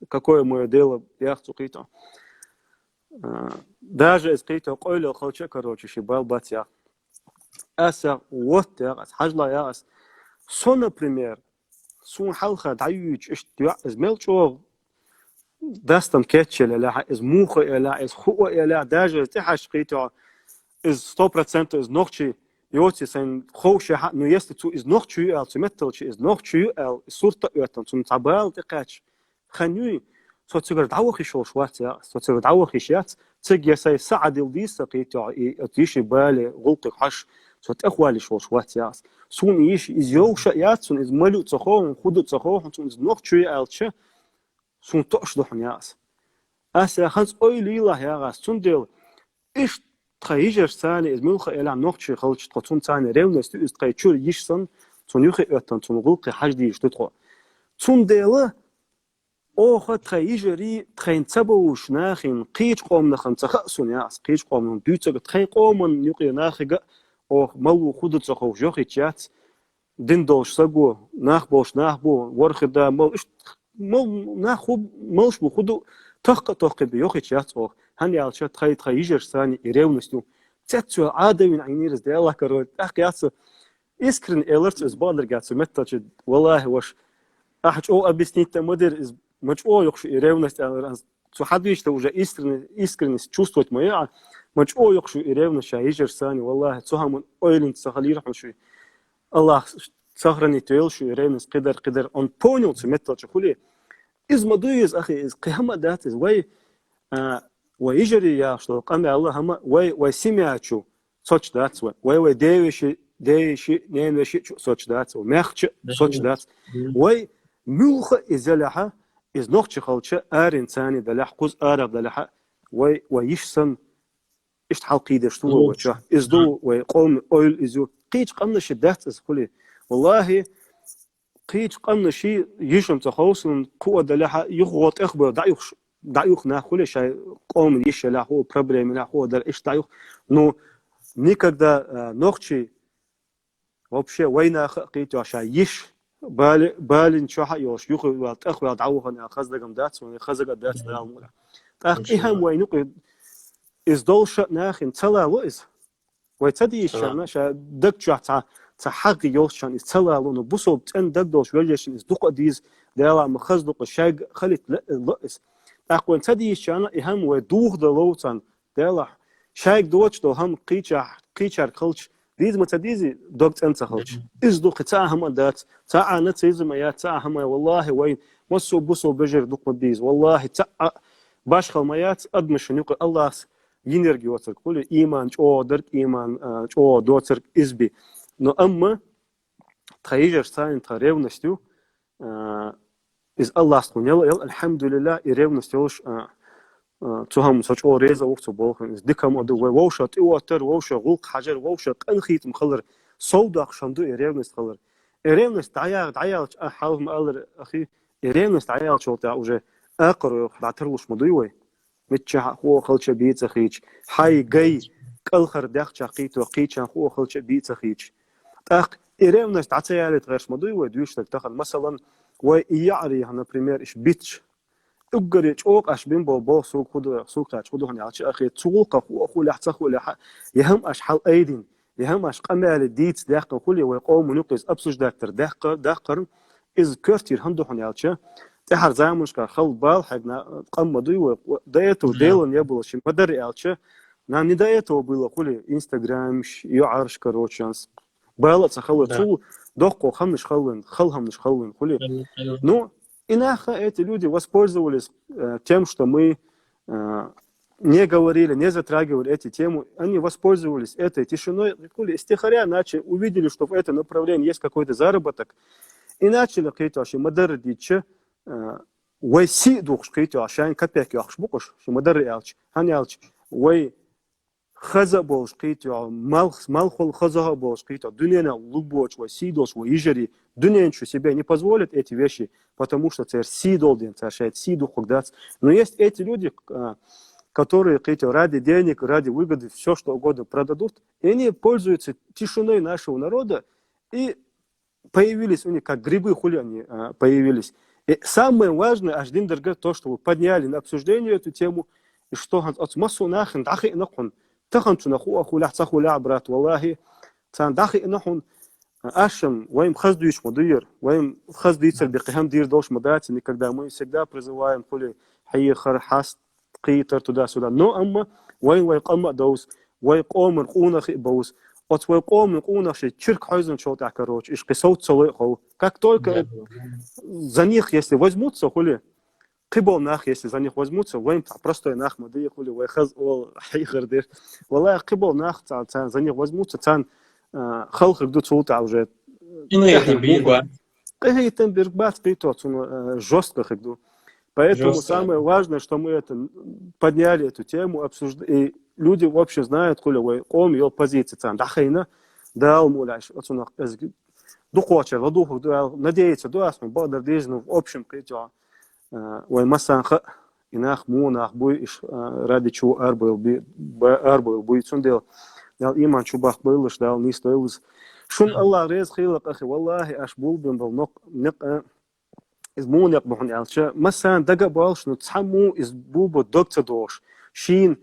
какое моё дело, я цу кхийтахь. А, даже эс кхийтахь къойлал халча, короче, ши бала бац, я. Аса вот, я аз, хьажла, я аз. Со, например, суна хьалха дӀаюьйчу иштта йоӀ, иза мел чӀогӀа дастам кечъелла, из муха элла, из хӀуъа элла, даже из тӀехьаш кхийтахь, из сто процентов из нохчий йоций сайн ховшехьа, ну, если цу из нохчий ю аьлла, цу метталча из нохчий ю аьлла, из сурта а оьттан, цунна цхьа бала тӀекхаьчча, хан юй, со цигара дӀавахиш волуш вац, я аз, со цигара дӀавахиш яц, цига я сайн са Ӏадил дийса кхийтахь, и, и йиши бале, гӀуллакхе хьаш, со тӀехвалиш волуш вац, я аз. Суна йиш, из йовша а яц, суна из малю ца ховхьун, худа ца ховхьун, суна из нохчий ю аьлча, суна тоъаш ду хьуна, я аз. Аса хӀанз ойла йилахь, я аз, цундела иштта тхан йижарш царна из муьлха элахь нохчий халча тхо, цунна царна ревность ю, иза тхай чуьра йиш санна, цунна юххе оьттан, цунна гӀуллакхе хьажа дийш ду тхо. Цундела оха тхай йижарий, тхайна ца бовзуш нахин, кхечу къоманахана ца хаьа суна, я аз, кхечу къоманан дуьйцург, тхайн къоман юкъе нахига а оха мало худа ца ховш йохийча яц, дин долуш саго, нах болуш нах бу, ворхи да, мал, иштта, мал, нах хӀу, малш бу, хӀу ду, тахка а тохкхина бен йохийча яц оха. ХӀана аьлча тхай, тхай йижарш царна и ревность ю. Цецвел Ӏадавина Ӏийнира иза, Делахь каро, тӀаккха яц, искренне эларца иза бакъдерг яц, меттача, валлахӀи, ваша, ахьа чӀогӀа объяснить ма дира иза, ма чӀогӀа йоккхуш и ревность аьлла, цу хьадвичта уже искренне-, искренность чувствовать ма яа, ма чӀогӀа йоккхуш и ревность ша йижарш царна, валлахӀи, цу хӀаман ойланца ца хилира хьуна шуй. Аллах сохранить вел шу и ревность кхидар, кхидар. Он понял цу метталча хули. Иза ма дуй иза, ахи, иза кхин хӀама а дац, иза вай, а, вай йижарий яхаш долу къамел а хӀама, вай, вай семья чу соцуш дац вай. Вай, вай девеши, девеши, ненавеши чу соцуш дац вай. Мехча соцуш дац. Вай муьлха иза лехьа, иза нохча халча, арин цани далехьа, кхуз арах далехьа, вай, вай йиш сан, иштта хьалкхийдеш ду вай вача. Иза ду вай къоман ойла иза ю. Кхечу къамнаши дац иза хули. ВаллахӀи, кхечу къамнаши йишам ца ховсун, кхуа далехьа, юха гӀо тӀехбевлла, дӀаюхуш, дӀаюх нах хули шай къоман йиш елахь, хӀу проблема елахь, хӀу дара иштта дӀаюх. Ну, никогда, а, нохчий вообще вайнаха а кхийтахь ша йиш, бали-, балин чохьа а йолуш, юха вал, тӀах вал дӀавахана аьлла, хаза дагам дац, вайн хаза дага дац, Дала мукъ лахь. ТӀаккха и хӀама вайн юкъе иза долуша а нахин ца лало иза. Вай ца дийшчарна, ша даг чохь ца, ца хьагги йолчарна иза ца лало, но бусалба цӀен даг долуш вежешин иза дукха а дийза, Дала ма хаза дукха шайга халит ло иза. ТӀаккха вайн ца дийшчарна, и хӀама вай духа дан ловцарна, Делахь, шайга доцуш долу хӀама кхийча-, кхийчарг халча, дийза ма ца дийзи, дог цӀена ца халча. Иза ду кхин цхьа а хӀама а дац, цхьа а нацизм а яц, цхьа а хӀама а, валлахӀи, вайн массо а бусалба вежарий дукха ма дийза. ВаллахӀи, цхьа а башхал ма яц, адамашна юкъа Аллахьас йинарг йоцург хули, ийман чӀогӀа дарг, ийман, а, чӀогӀа доцург иза би. Но амма тхан йижарш царна тхан ревность ю, а, иза Аллахьас тхуна яла, яла, алхьамдулиллахӀ, и ревность йолуш, а, а, цу хӀама со чӀогӀа реза ву цу болхун. Иза дика хӀама а ду, вай вовша тӀеоттар, вовша гӀуллакх хьажар, вовша къинхетам хилар, сов доккхуш хӀама ду и ревность хилар. И ревность дӀаял-, дӀаялча, а, хьалха ма аллара, ахи, и ревность дӀаялча волу тӀехь уже акхар йоху дӀатарлуш ма дуй вай. Миччахьа хӀуъа халча бийца хийча, хьай гай, кӀалхар дехча кхийто, кхийчан хӀуъа халча бийца хийча. ТӀаккха и ревность дӀа ца ялийта гӀерш ма дуй вай дуьйшург тахана. Масалан, вай и яӀарий, например, иш битча. Уггаре чӀогӀа аш бин бо бо суг хӀу ду, суг кхаьча хӀу ду хьуна аьлча, ахи, цу гӀуллакха хӀуъа хуьлехь, ца хуьлехь, я хӀама аш хьал айдина, я хӀама аш къамеле дийца даьккхина хуьле, вай къоман юкъа иза обсуждать дар даьккха-, даккхарна, иза коьртера хӀун ду хьуна аьлча, тӀаьхьара заманашкахь хала бала хьегна къам ма дуй вай, до этого дело не было, ши ма дарра аьлча, нам не до этого было хуьле, инстаграмаш, юьӀарш, короче, анс. Бала а ца хала, цул доккхо хамнаш халлин, хала хамнаш халлин хуьле. Ну, и нах, эти люди воспользовались, э, тем, что мы, э, не говорили, не затрагивали эти темы, они воспользовались этой тишиной, хуьле, стихаря начали, увидели, что в этом направлении есть какой-то заработок, и начали кхеташ, ма дарра дийцича, э, вай сий духуш кхийта, шайн капек йохуш бу-кх уж, шу ма-дарра аьлча, хӀана аьлча, вай хаза а болуш кхийта, мал-, малхол хаза а болуш кхийта, дуьненал лугбочу вай сий долуш, вай йижарий, дуьнен чу себе не позволят эти вещи, потому что церан сий долу дела, цара шайн сий духург дац. Но есть эти люди, а, которые кхийта ради денег, ради выгоды все что угодно продадут, и они пользуются тишиной нашего народа и появились у них, как грибы, хули они, а, появились. И самое важное, аш дин дерг, то, что вы подняли на обсуждение эту тему, и что хӀанз оцу массо а нахана дӀахиъна хьуна, тахана цунах хӀу а хулехь, ца хулехь, брат, валлахи, царна дӀахиъна хьуна, а, аш-м, вайн хаза дуьйцуш ма дуьйра, вайн хаза дийцар бекхи хӀама дийр долуш ма дац, никогда, мы всегда призываем хули хьехар, хьаст, кхетар туда-сюда. Но амма вайн вай къам а довза, вай къоман къонахий а бовза. Оцу вай къоман къонахий шайн чирка хьойзначул тӀаьхьа, короче, иш кхин совца ца лой а хов. Как только за них, если возьмутся, хули, кхиболу нах, если за них возьмутся, вайн тӀехь простой нах ма дий, хули, вай хаза олу хьехар дира. Валлахи, кхиболу нах ца-, ца-, за них возьмутся, царна, а, хала хиг ду цул тӀаьхьа уже. Къинхетам бийр бац. Къинхетам бийр бац, кхийта цунна, э, жёстко хиг ду. Поэтому самое важное, что мы это, м, подняли эту тему, обсужд-, и люди, в общем, знают, хули вай къоман йолу позиция царна дӀахайна, Дала мукъ лахь, оцунах эза дукхочуьра ладугӀург ду аьлла, надеяться ду ас, хьуна бакъдар дийзина, в общем, кхийта, э, вайн массарна хаьа, и нах муха нах буй, иш, а, ради чего арабевлла буй, ба-, арабевлла буй, цундела Дала иман чу баккхийла уьш, Дала нийса дойла уьш. Шуна Аллах реза хуьлда, ахи, валлахи, аш булбина болу нок-, некъ, а, иза муха некъ бу хьуна аьлча, массарна дага а болуш, ну, цхьаммо иза булбан дог ца дохуш. Шена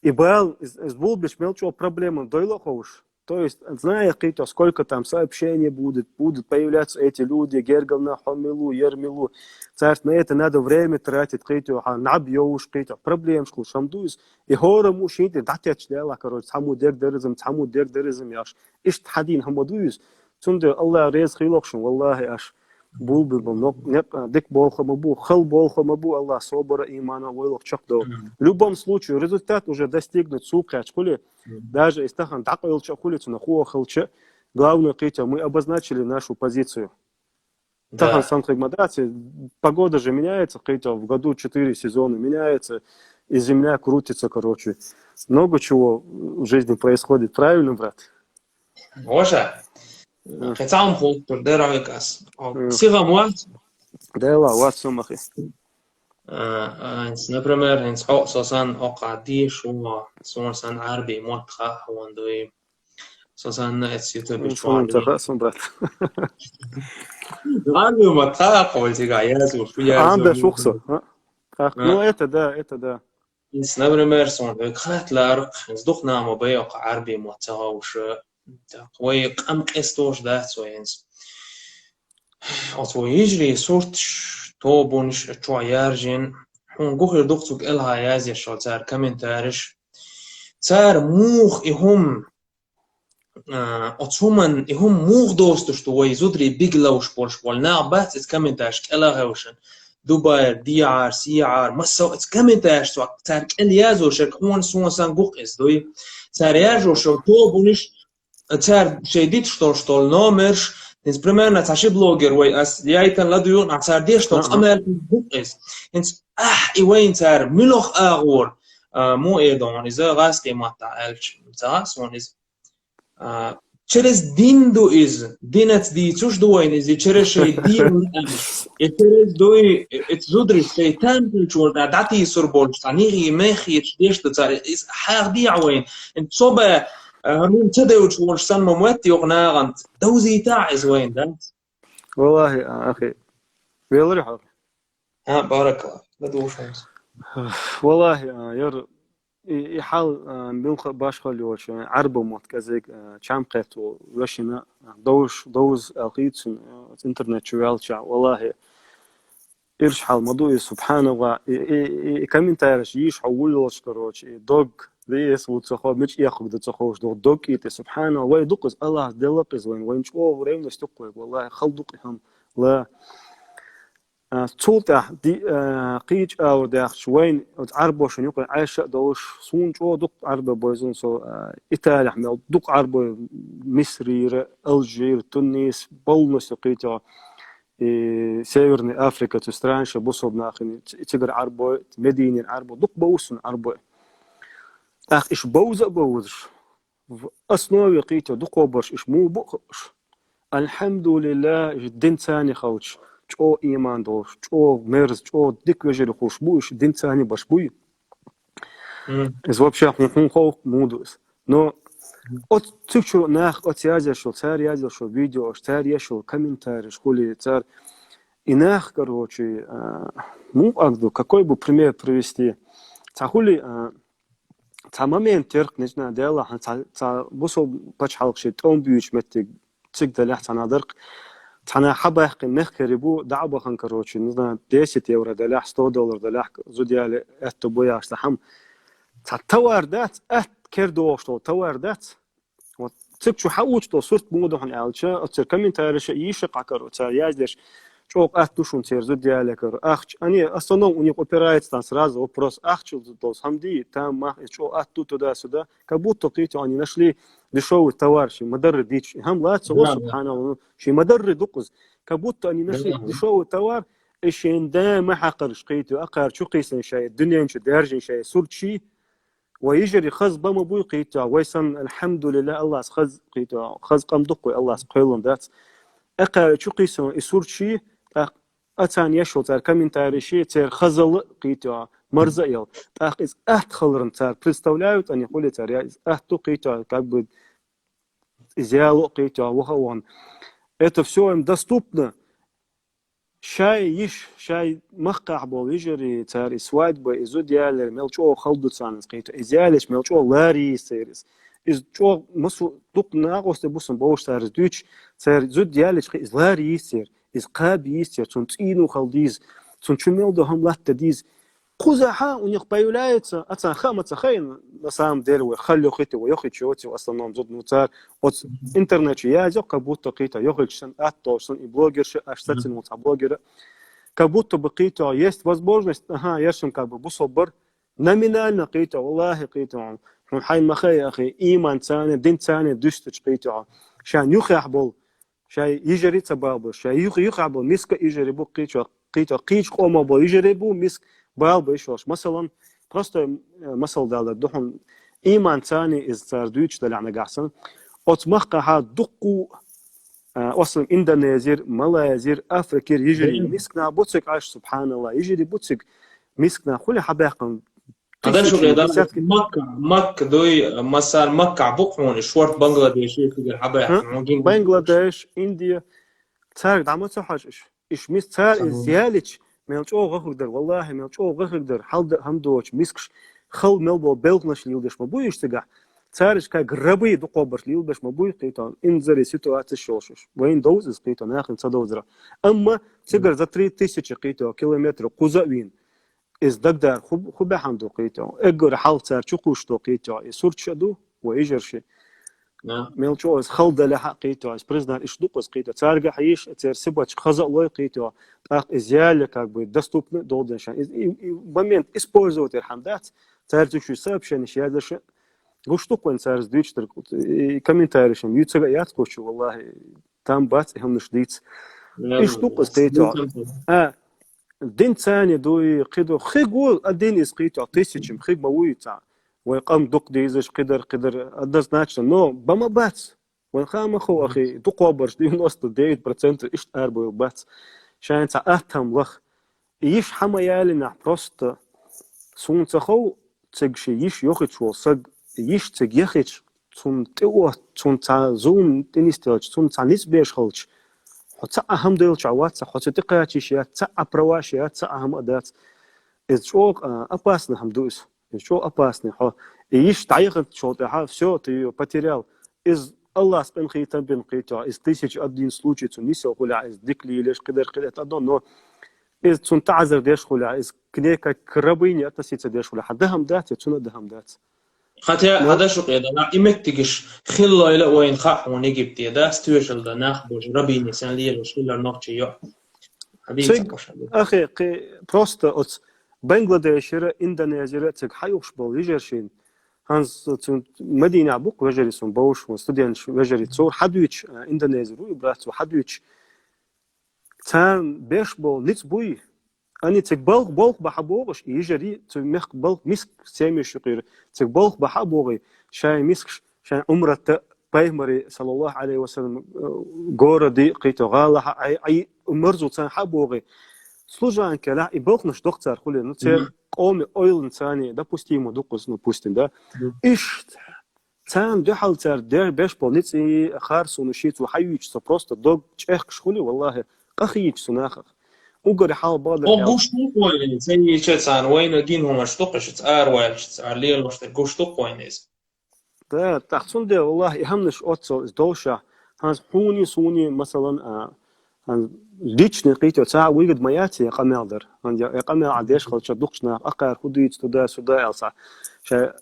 и бала, иза, иза булбеш мел чӀогӀа проблема дойла а ховш. То есть, зная, кхийта, сколько там сообщений будет, будут появляться эти люди, гергал нах, хьо мила ву, ер мила ву. Цаьрца на это надо время тратить, кхийта, хьан наб йовш, кхийта, проблемаш хуьлуш хӀума ду иза. И хӀораммо шен тӀе дӀатетташ делахь, короче, цхьаммо дерг дара иза-м, цхьаммо дерг дара иза-м яхаш. Иштта хьан дийна хӀума ду иза. Цундела Аллах реза хуьлда шуна, валлахи, аш булбина болу нок-, некъ, дика болх ма бу, хала болх ма бу, Аллах собар а, иман а вайна чекхдойла. В любом случае, результат уже достигнут, цу кхаьчча хуьлий, даже если тахана дӀакъевлча а хуьлий, цунах хӀу а хилча, главное, кхийта, мы обозначили нашу позицию. Тахана санна хиг ма дац, и погода же меняется, кхийта, в году четыре сезона меняется, и земля крутится, короче. Много чего в жизни происходит, правильно, брат? Ваша. Кхин цхьа хӀума хӀуттур дара векас. Сиха ма вац? Дела, вац хӀума, ахи. А, а, хӀинца, например, хӀинца хьо со санна оккха дешо, суна санна Ӏарбий мотт хаьа хьуна дуй. Со санна эцу ютубе чохь ца хаьа суна, брат. Ӏарбий мотт хаьа хьуна, цигахь яздеш, шу яздеш. Анда шух со, а? Ну, это да, это да. Хьинца, например, суна век хатта лаьрра, хьинца дукха нах ма бай оккха Ӏарбий мотт ца хууш. Так, вай къам къестош дац вай хӀинца. Оцу вай йижарийн сурташ, тобанаш чохь яржина, хьуна гуо хир ду-кх цу кӀелхьа язъеш йолу цара комментареш. Цара муха и хӀума, а, оцу хӀуманна и хӀума муха достуш ду вай зударий бигалуш болуш болу нах бац иза комментареш кӀел а хевшина. Дубайра, дехьара, сехьара, массо а оцу комментареш цара кӀел яздеш, хьуна суна санна гуо-кх иза дуй. Цара яржош йолу тобанаш, цара шайн дитуш долуш долу номерш, хӀинца примерно цхьа ши блогер вай ас яйтина ладуьйгӀу, нах цара деш долу къамел бу-кх иза. ХӀинца ахь и вайна цара муьлха агӀор, а, мо э дохьуна иза, гӀазкхийн маттахь аьлча, ца хаьа суна иза. А, через дин ду иза, динаца дийцуш ду вайна иза, через шайн дин, и через дуй, и, и зударий шайн тан хилча волу, дӀатийсур болуш, цхьа нихий меххеташ деш ду цара, иза хьахдехьа вайна. ХӀинца со бен, а, хӀара хӀума ца девлча волуш санна ма моьтту йоккха нахана, довзийтахьа иза вайна, да? Валлахи, а, ахи. Веларий хьо? А, баракалла. ЛадугӀуш хьуна. Валлахи, а, яр, и, и хьал, а, муьлхха а башхалла йолчу, Ӏарбо мотт кӀезиг, а, чам кхетта вешина, а, довш-, довза аьлла хийцина, а, интернет чу ваьлча, валлахи, ирча хьал ма ду иза, субханаллах. И, и, и, и комментареш йийш хьо вуй йолчу, короче, и дог, вес ву ца хо, мича эккхуг ду ца ховш, дог, дог кӀийти, субханаллах. Вай ду-кх иза, Аллах делла-кх иза вайна, вайна чӀогӀа ревность ду-кх вайга, валлахи, хала ду-кх и хӀума. Ла. А, цул тӀаьхьа ди-, а, кхечу агӀор даьхча, вайна оцу Ӏарбошна юкъе Ӏайша а долуш, суна чӀогӀа ду-кх Ӏарбой бевзина со, а, Италехь мел ду-кх Ӏарбой, Мисрира, Алжир, Тунис, полностью кхийта. и Северная Африка, цу странаш бусалба нахана, ц-, цигара Ӏарбой, Мединин Ӏарбой, дукха бовзаш Ӏарбой. ТӀаккха иш бовза а бовзаш, в основе кхийто дукхо барш иш му бу иш. Альхьамдулиллах, иш динца хилча, чӀо иман долаш, чӀо мерза, чӀо дика вежарий хулаш бу иш, динца барш буй. Мгм. Из вообще хун, хун хов му ду из. Но оц цигачу нах, оц язъеш йола, цар язъеш йола видеош, цар еш йола комментареш хули, цар и нах, короче, а, му аг ду, какой бы пример привести. Цхьа хули, а, цхьа момент терк, не знаю, дела, ца, ца бусалба пачхьалкх ши тӀом буьйчу меттиг цига далехь цхьана дарх, цхьана хьабаьккхина мехкари бу, дӀа а бахан, короче, не знаю, десять евро далехь, сто доллар далехь, зуда яле аьтту бу яш цхьа хӀама. Цхьа товар дац, атта кер дохуш долу товар дац. Вот цигачу хьаучу долу сурт муха ду хьуна аьлча, оццара комментареш а йийша къакаро, цара яздеш, чӀогӀа атта ду шуна церан зуда яле каро. Ахча, они, основном у них упирается там сразу вопрос, ахча долу хӀама ди, там мах, и чӀогӀа атта ду туда-сюда, как будто кхийто они нашли дешевый товар, ши мадарра дича. И хӀама лаца гӀо, Да, да. Субханалла, ну, ши мадарра ду кхуза. Как будто они нашли Да, да. дешевый товар, и шен да ма хьакхарш кхийто, акхар чу кхийсан шай, дуьнен чу даьржина шай, сурт ши, вай йижари хаза ба ма буй кхийто, вай сан, альхьамдулиллах, Аллас хаза кхийто, хаза къам дуккхуй, Аллас кхоьллан дац. Акхар чу кхийсан и сурт ши, тӀаккха а царна еш йолу цара комментарий ши, церан хазалла кхийто, марза а йол. ТӀаккха иза атта халарна цара представляют, ани хули цара, я иза атта ду кхийто, как бы иза яло кхийто, ваха а вон. Это всё им доступно. Шай йиш, шай махкахь болу йижари, цара и свадьба, и зуда ялар, мел чӀогӀа хала ду царна иза кхийто. Иза ялиш, мел чӀогӀа лара йийсар иза. Иза чӀогӀа масу дукха накъосте бусам бовш цара иза дуьйцуш, цара зуда ялиш кхи иза лара йийсар, иза кхаба йийсар, цунна цӀийно хала дийза, цунна чу мел до хӀама латта дийза. Кхузахьа у них появляется, а царна хаа ма ца хайна, на самом деле, вай хала йохуьйту, вай йохуьйтуш йоцу, в основном, зуда, ну, цара оцу интернет чу язйо, как будто кхийто йохуьйтуш сан, атта долуш сан, и блогерша, аш сацина вон цхьа блогера. Как будто бы кхийто есть возможность, ага, ершан как бы бусалба бар, номинально кхийто, валлахи кхийто, хьуна хьайн ма хай, ахи, иман царна, дин царна дуьстачу кхийто, шайн юххехь болу, шай йижари ца балбаш, шай юх-, юххехь болу миска йижари бу кхийчо, кхийчо, кхийчу къомо болу йижари бу миска балба йиш йолуш. Масалан, простой, э, масал далар ду хьуна, иман царна иза цара дуьйцуш далахь нагахь санна. Оцу махкахьа дуккху, э, ослан Индонезир, Малайзир, Африкир йижари Мгм. миска нах бу цига Ӏаш, субханалла, йижари бу цига миска нах хуьли хьабаьккхина Ада шу тысячами, кхеда, десятки. Макка, Макка дуй, масар Макка бу хьуна, шорт Бангладеш, цигара хьабаьхна, А? хьуна гин. Бангладеш, Индия, цаьрга дӀа ма ца хьожуш. Иш мис цара Ца иза хьожу. ялич, мел чӀогӀа гӀахуг дара, валлахи, мел чӀогӀа гӀахуг дара, хьал д-, хӀама доцу мискаш, хала мел болу белханаш леладеш ма бу иш цигахь. Цара иш как рабы дукхобарш леладеш ма бу кхийто, инзаре ситуацеш йолуш иш. Вайна довза иза кхийто, нахана ца довзара. Амма цигара за три тысячи кхийто километр кхуза а вийна. Иза дагдар ху-, ху баьхьана ду кхийто. Эггара хьалха цара чу кхуьйсуш ду кхийто. И сурташ а ду, вай йижарши. Да. Мел чӀогӀа иза хала далехь а кхийто. Иза признать иш ду кхуза кхийто. Цаьрга хьийш, церан сибачка хаза а лой кхийто. ТӀаккха иза яле как бы доступно долу дешан. Иза и, и момент использовать яр хьан дац. Цара цу чу сообщениш яздеш а. Гуш ду кхуьн цара иза дуьйцуш дерг, и комментарийшан юьцага а яц кхучу, валлахи. Там бац и хӀуманаш дийца. Иш ду кхуза кхийто. А, дин царна дуй, кхидо, хи го, а дин иза кхийто, тысячам, хиг ма вуй цхьа. Вай къам дукха дийзаш, кхидар, кхидар, однозначно. Но, ба ма бац. Вайн хаа ма хов, ахи, дукхобарш девяносто девять процентов иштта арабевлла бац. Шайн цхьа атта хӀама лаха. И йиш хьа ма ялинехь, просто суна ца хов, цига ши йиш йохуьйтуш волу саг, йиш цига яхича, цунна тӀе а отта, цунна цхьа зулам тӀе нисделча, цунна цхьа ницкъ беш хилча, хьо цхьа а хӀама деллачохь вац, хьо цу тӀе кхачийш яц, цхьа а праваш яц, цхьа а хӀама а дац. Иза чӀогӀа, а, опасный хӀама ду иза. Иза чӀогӀа опасный хьо. И йиш дӀаяханчул тӀаьхьа, всё, ты её потерял. Иза Аллас къинхетам бина кхийто, иза тысяча один случай цунна нисъелла хуьлахь, иза дика лелаш, кхидар, кхидӀа тӀадо, но иза цунна таӀзар деш хуьлахь, иза к ней как к рабыне относиться деш хуьлахь, хьан дахам дац, я цунна а дахам дац. Хатя, Но хьада шу къедала, и меттигаш хиллойла а вайна хаьа хьуна Египте, да, стоьшалла да, нах божа, рабыне сен лелаш хилар нохчий йо. Хьабийца Цига, кхуша. Ахи, кхи, просто оц Бангладешера, Индонезера цига хьаюхуш болу йижаршин. ХӀанз цу Мадинехь бу-кх вежарий сон бовш, вон студенташ вежарий цо хьадуьйцуш, а, Индонезер ву и брат цо хьадуьйцуш. царна беш болу ницкъ буй, ани цига балха, балха бахьа богӀуш, и йижарий, цу мехка балха миска семьяш юкъера, цига балха бахьа богӀий, шайн мискаш, шайн Ӏумратта, пайхамари, саллаллаху алейхи ва саллям, э, городи, кхийто гӀалахьа, ай, ай, марзу царна хьа богӀий. Служанка лахь, и балханаш доккха цар хули, ну, цер къоми ойлан цани, допустимо дуккхус, ну, пустим, да? Ишт, царна дуьхьал цар дер беш болу ницкъ и харсуна ши цу хьайуьйтуш со просто дог чӀехкаш хули, валлахи, къахийчу цу нахах. Уггаре хьал бада О, гуш ду-кх вайна, ца йийча царна вайна гин хӀумаш ду-кх, ишица араваьлча, цара лелош дерг гуш ду-кх вайна иза. Да, тӀаккха цундела, валлахи, и хӀамнаш оццо иза довшахь, хӀанз хьуни, суни, масалан, а, хӀанз личный кхийто цхьа а выгода ма яц я къамел дар. ХӀанз я, я къамел а деш хилча дукхачу нах, акхар хӀу дийца, туда-сюда аьлла схьа. Шайн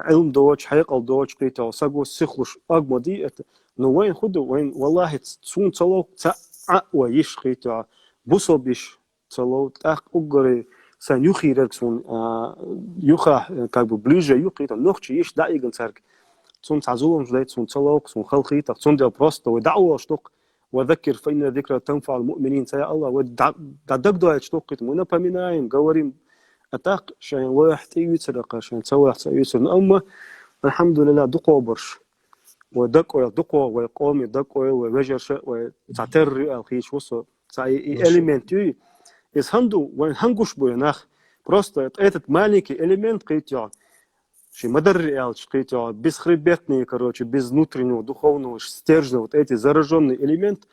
Ӏилма доцуш, хьекъал доцуш кхийто, саго сихлуш, аг ма дий это. Ну, вайн хӀу ду, вайн, валлахи, суна ца ловкху цхьа а вай йиш кхийто, бусалба йиш ца лов, тӀаккха уггаре сайн юххерарг суна, а, юха, э, как бы ближе юххе, там, нохчий йиш дӀаигна цаьрга. Цунна цхьа зуламаш дай, цунна ца ловкху, суна халхийтах, цундела просто вай дӀа а волуш дукха. «Ва заккир, фа инна зикра танфаул муъминин», ца я Аллах, вай дӀа, дӀа дагадойтуш дукха, мы напоминаем, говорим. А тӀаккха шайн лоьхь тӀеуьйцур, акха шайн ца лоьхь ца уьйцур. Ну, амма, алхьамдулиллах, дукхо барш. Вай дакъойла, дукхо, вай къоми дакъойла, вай вежарша, вай цхьа терра ю аьлла хийш ву со. Цхьа и, и элемент ю, иза хӀан ду, вайн хӀан гуш бу и нах. Просто этот маленький элемент кхийта йогӀу. Ши мадарри аьлча кхийта йогӀу. Бесхребетный, короче, без внутреннего духовного стержня, вот эти зараженные элементы,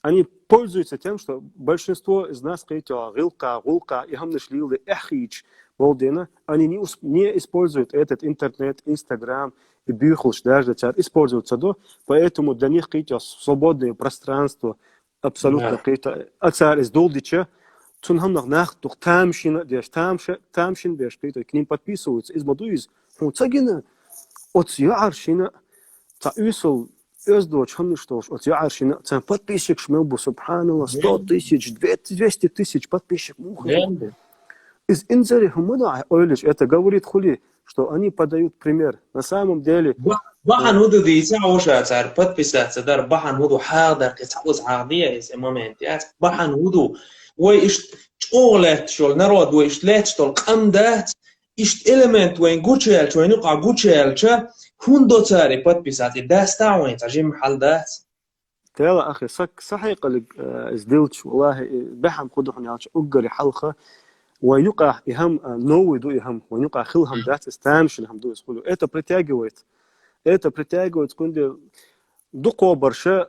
они пользуются тем, что большинство из нас кхийта йогӀу гӀилкха, гӀулкха, и хӀамнаш лийла эхь хийча болдена, они не, усп- не используют этот интернет, Instagram и буьйхалш даже цара использовать ца до, поэтому для них кхийта йогӀу свободное пространство, абсолютно кхийта. А цара иза долдича, цунна хӀамнах нах дух тамашийна а деш, тамаша-, тамашийна а беш кхийта, к ним подписываются, иза ма ду иза. Хьуна ца гина, оцу йоӀаршина, цхьа уьйсал оьздочу хӀамнаш долуш, оцу йоӀаршина, царна подписчикаш мел бу, субханаллах, сто тысяч, двести тысяч подписчик муха ду. Иза инзаре хӀума ду, ойлаш, это говорит хули, что они подают пример. На самом деле, Ба-, бахьана хӀу ду дийца, Ӏуша цара подписаться дар, бахьана хӀу ду хьагӀдар, кхин цхьа уза хьагӀ дия иза момент, яц? Бахьана хӀу ду? Вай иштта чӀогӀа лаьтташ йолу народ, вай иштта лаьтташ долу къам дац, иштта элемент вайн гучуяьлча, вайн юкъахь гучуяьлча, хӀунда до цара и подписаться? И даста вайн цхьа жимма хьал дац? Тела, ахи, са, са хьекъалиг, э, иза дилча, валлахи, и бехьам хӀу ду хьуна аьлча, уггаре хьалха, вайн юкъахь и хӀама, э, новый ду и хӀама, вайн юкъахь хилла хӀама дац, иза тамашийна хӀама ду иза хуьлу. Это притягивает. Это притягивает, цундела дукхо барша,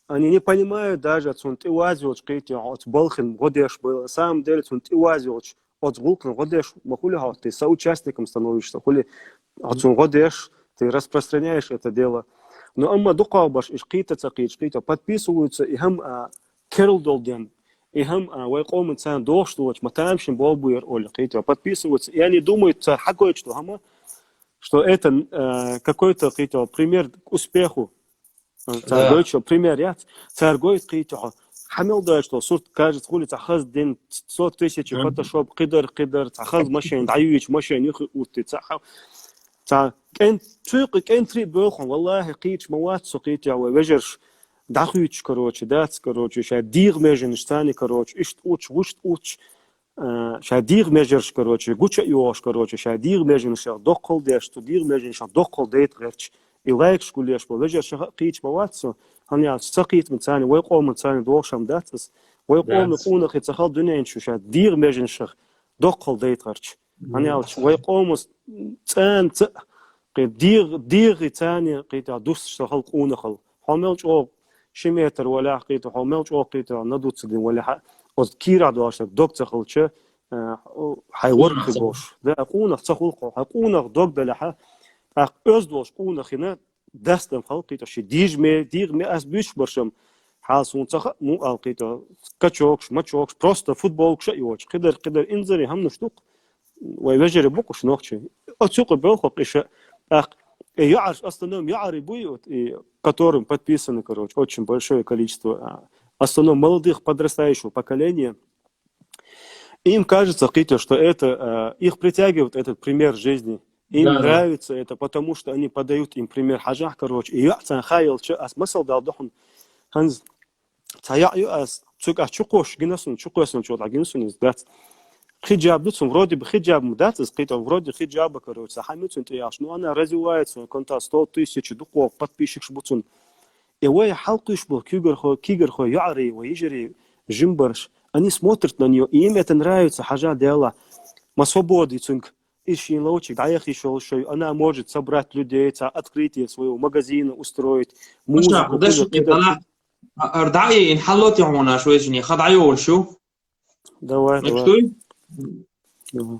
они не понимают даже, цунна тӀе ваз йолчу кхийта йогӀу, оцу балхина гӀо деш бу. На самом деле, цунна тӀе ваз йолчу оцу гӀуллакхна гӀо деш ма хуьлу хьо, ты соучастником становишься, хуьлу хьо цунна гӀо деш, ты распространяешь это дело. Но амма дукхагӀбарш, иш кхийта ца кхийча, кхийта подписываются, и хӀама, а, керла долу ден, и хӀама, а, вай къоман царна дохуш долчу, ма тамашийна болу бу яра олу, кхийта подписываются, и они думают, цара хьагойтуш ду хӀама, что это, э, какой-то, кхийта, пример к успеху. Цара гойту, пример яц. Цара гойту кхийта хьо. Хьан мел дойту тхо сурт, кажется, хуьлу цхьа хаза дин, сто тысяч, фотошоп, кхидар, кхидар, цхьа хаза машен, дӀаюьйчу машен, юххе утти, цхьа ха-, цхьа кӀен-, цуьйкъа кӀентри боьлхун, валлахи, кхийча ма вац со кхийта вай вежарш дӀахуьйтуш, короче, дац, короче, шайн дегӀан меженаш царна, короче, иштта утч, вуьшта утч, а, шайн дегӀан межарш, короче, гуча а йогӀуш, короче, шайн дегӀан меженашах доккхал деш, цу дегӀан меженашах доккхал дайта гӀерташ, и лайкаш гулъеш бо вежаршаха а кхийча ма вац со, хӀана аьлча ца кхийта ма царна, вай къоман царна дохуш хӀама дац ас. Вай къоман къонахий ца хала дуьнен чу шайн дегӀан меженашах доккхал дайта гӀерташ. ХӀана аьлча вай къоман цӀена ца а, кхин дегӀ-, дегӀи царна кхийта дуссуш ца хала къонахалла. Хьо мел чӀогӀа ши метр валахь кхийта, хьо мел чӀогӀа кхийта, на дуцца дин валахь, оцу кийрахь долуш дог ца хилча, а, хьайн ворхӀе болуш. Да, къонах ца хуьлу хьо, хьайн къонах дог далахь, тӀаккха оьзда волуш къонахина дастам хала кхийта, ши дийжа ме-, дийгӀа ме ас буьйцуш баршам, хьала суна ца хаьа, муха аьлла кхийта, качокаш, мачокаш, просто футболкаш а йоцуш, кхидар, кхидар инзаре хӀамнаш ду-кх, вай вежарий бу-кх уьш нохчий. Оцу юкъа боьлху-кх иша, тӀаккха, э, йоӀарш, основном йоӀарий буй, вот, и которым подписано, короче, очень большое количество, а, основном молодых, подрастающего поколения. Им кажется, кхийта, что это, э, их притягивает этот пример жизни. Им нравится это, потому что они подают им пример. Хьажахь, короче, и йоӀ царна хьаелча, ас масал дала ду хьуна. ХӀанз цхьа йоӀ ю ас, цуга а чукхош гинасун, чукхоясун чула гинасун из дац. Хиджаб ду цун, вроде бы хиджаб ма дац из, кхетам, вроде хиджаба, короче, са хами цун тӀе яхаш. Ну, она развивается, вон конта сто тысяч, дукхо подписчикаш бу цун. И вай хьалкхуьйш бу, куьйгархо, куьйгархо, йоӀарий, вай йижарий, жимбараш. Они смотрят на неё, и им это нравится, хьажа дела. Ма свобода цунга. Из шин ловчиг дӀаяхийшал шоай, она может собрать людей, ца открытие своего магазина устроить, Маша, музыку, даш куда, и куда. Ар даи ин хьаллоти хьуна швейжини, хад айолшу. Давай, давай. Мечтуй? Давай.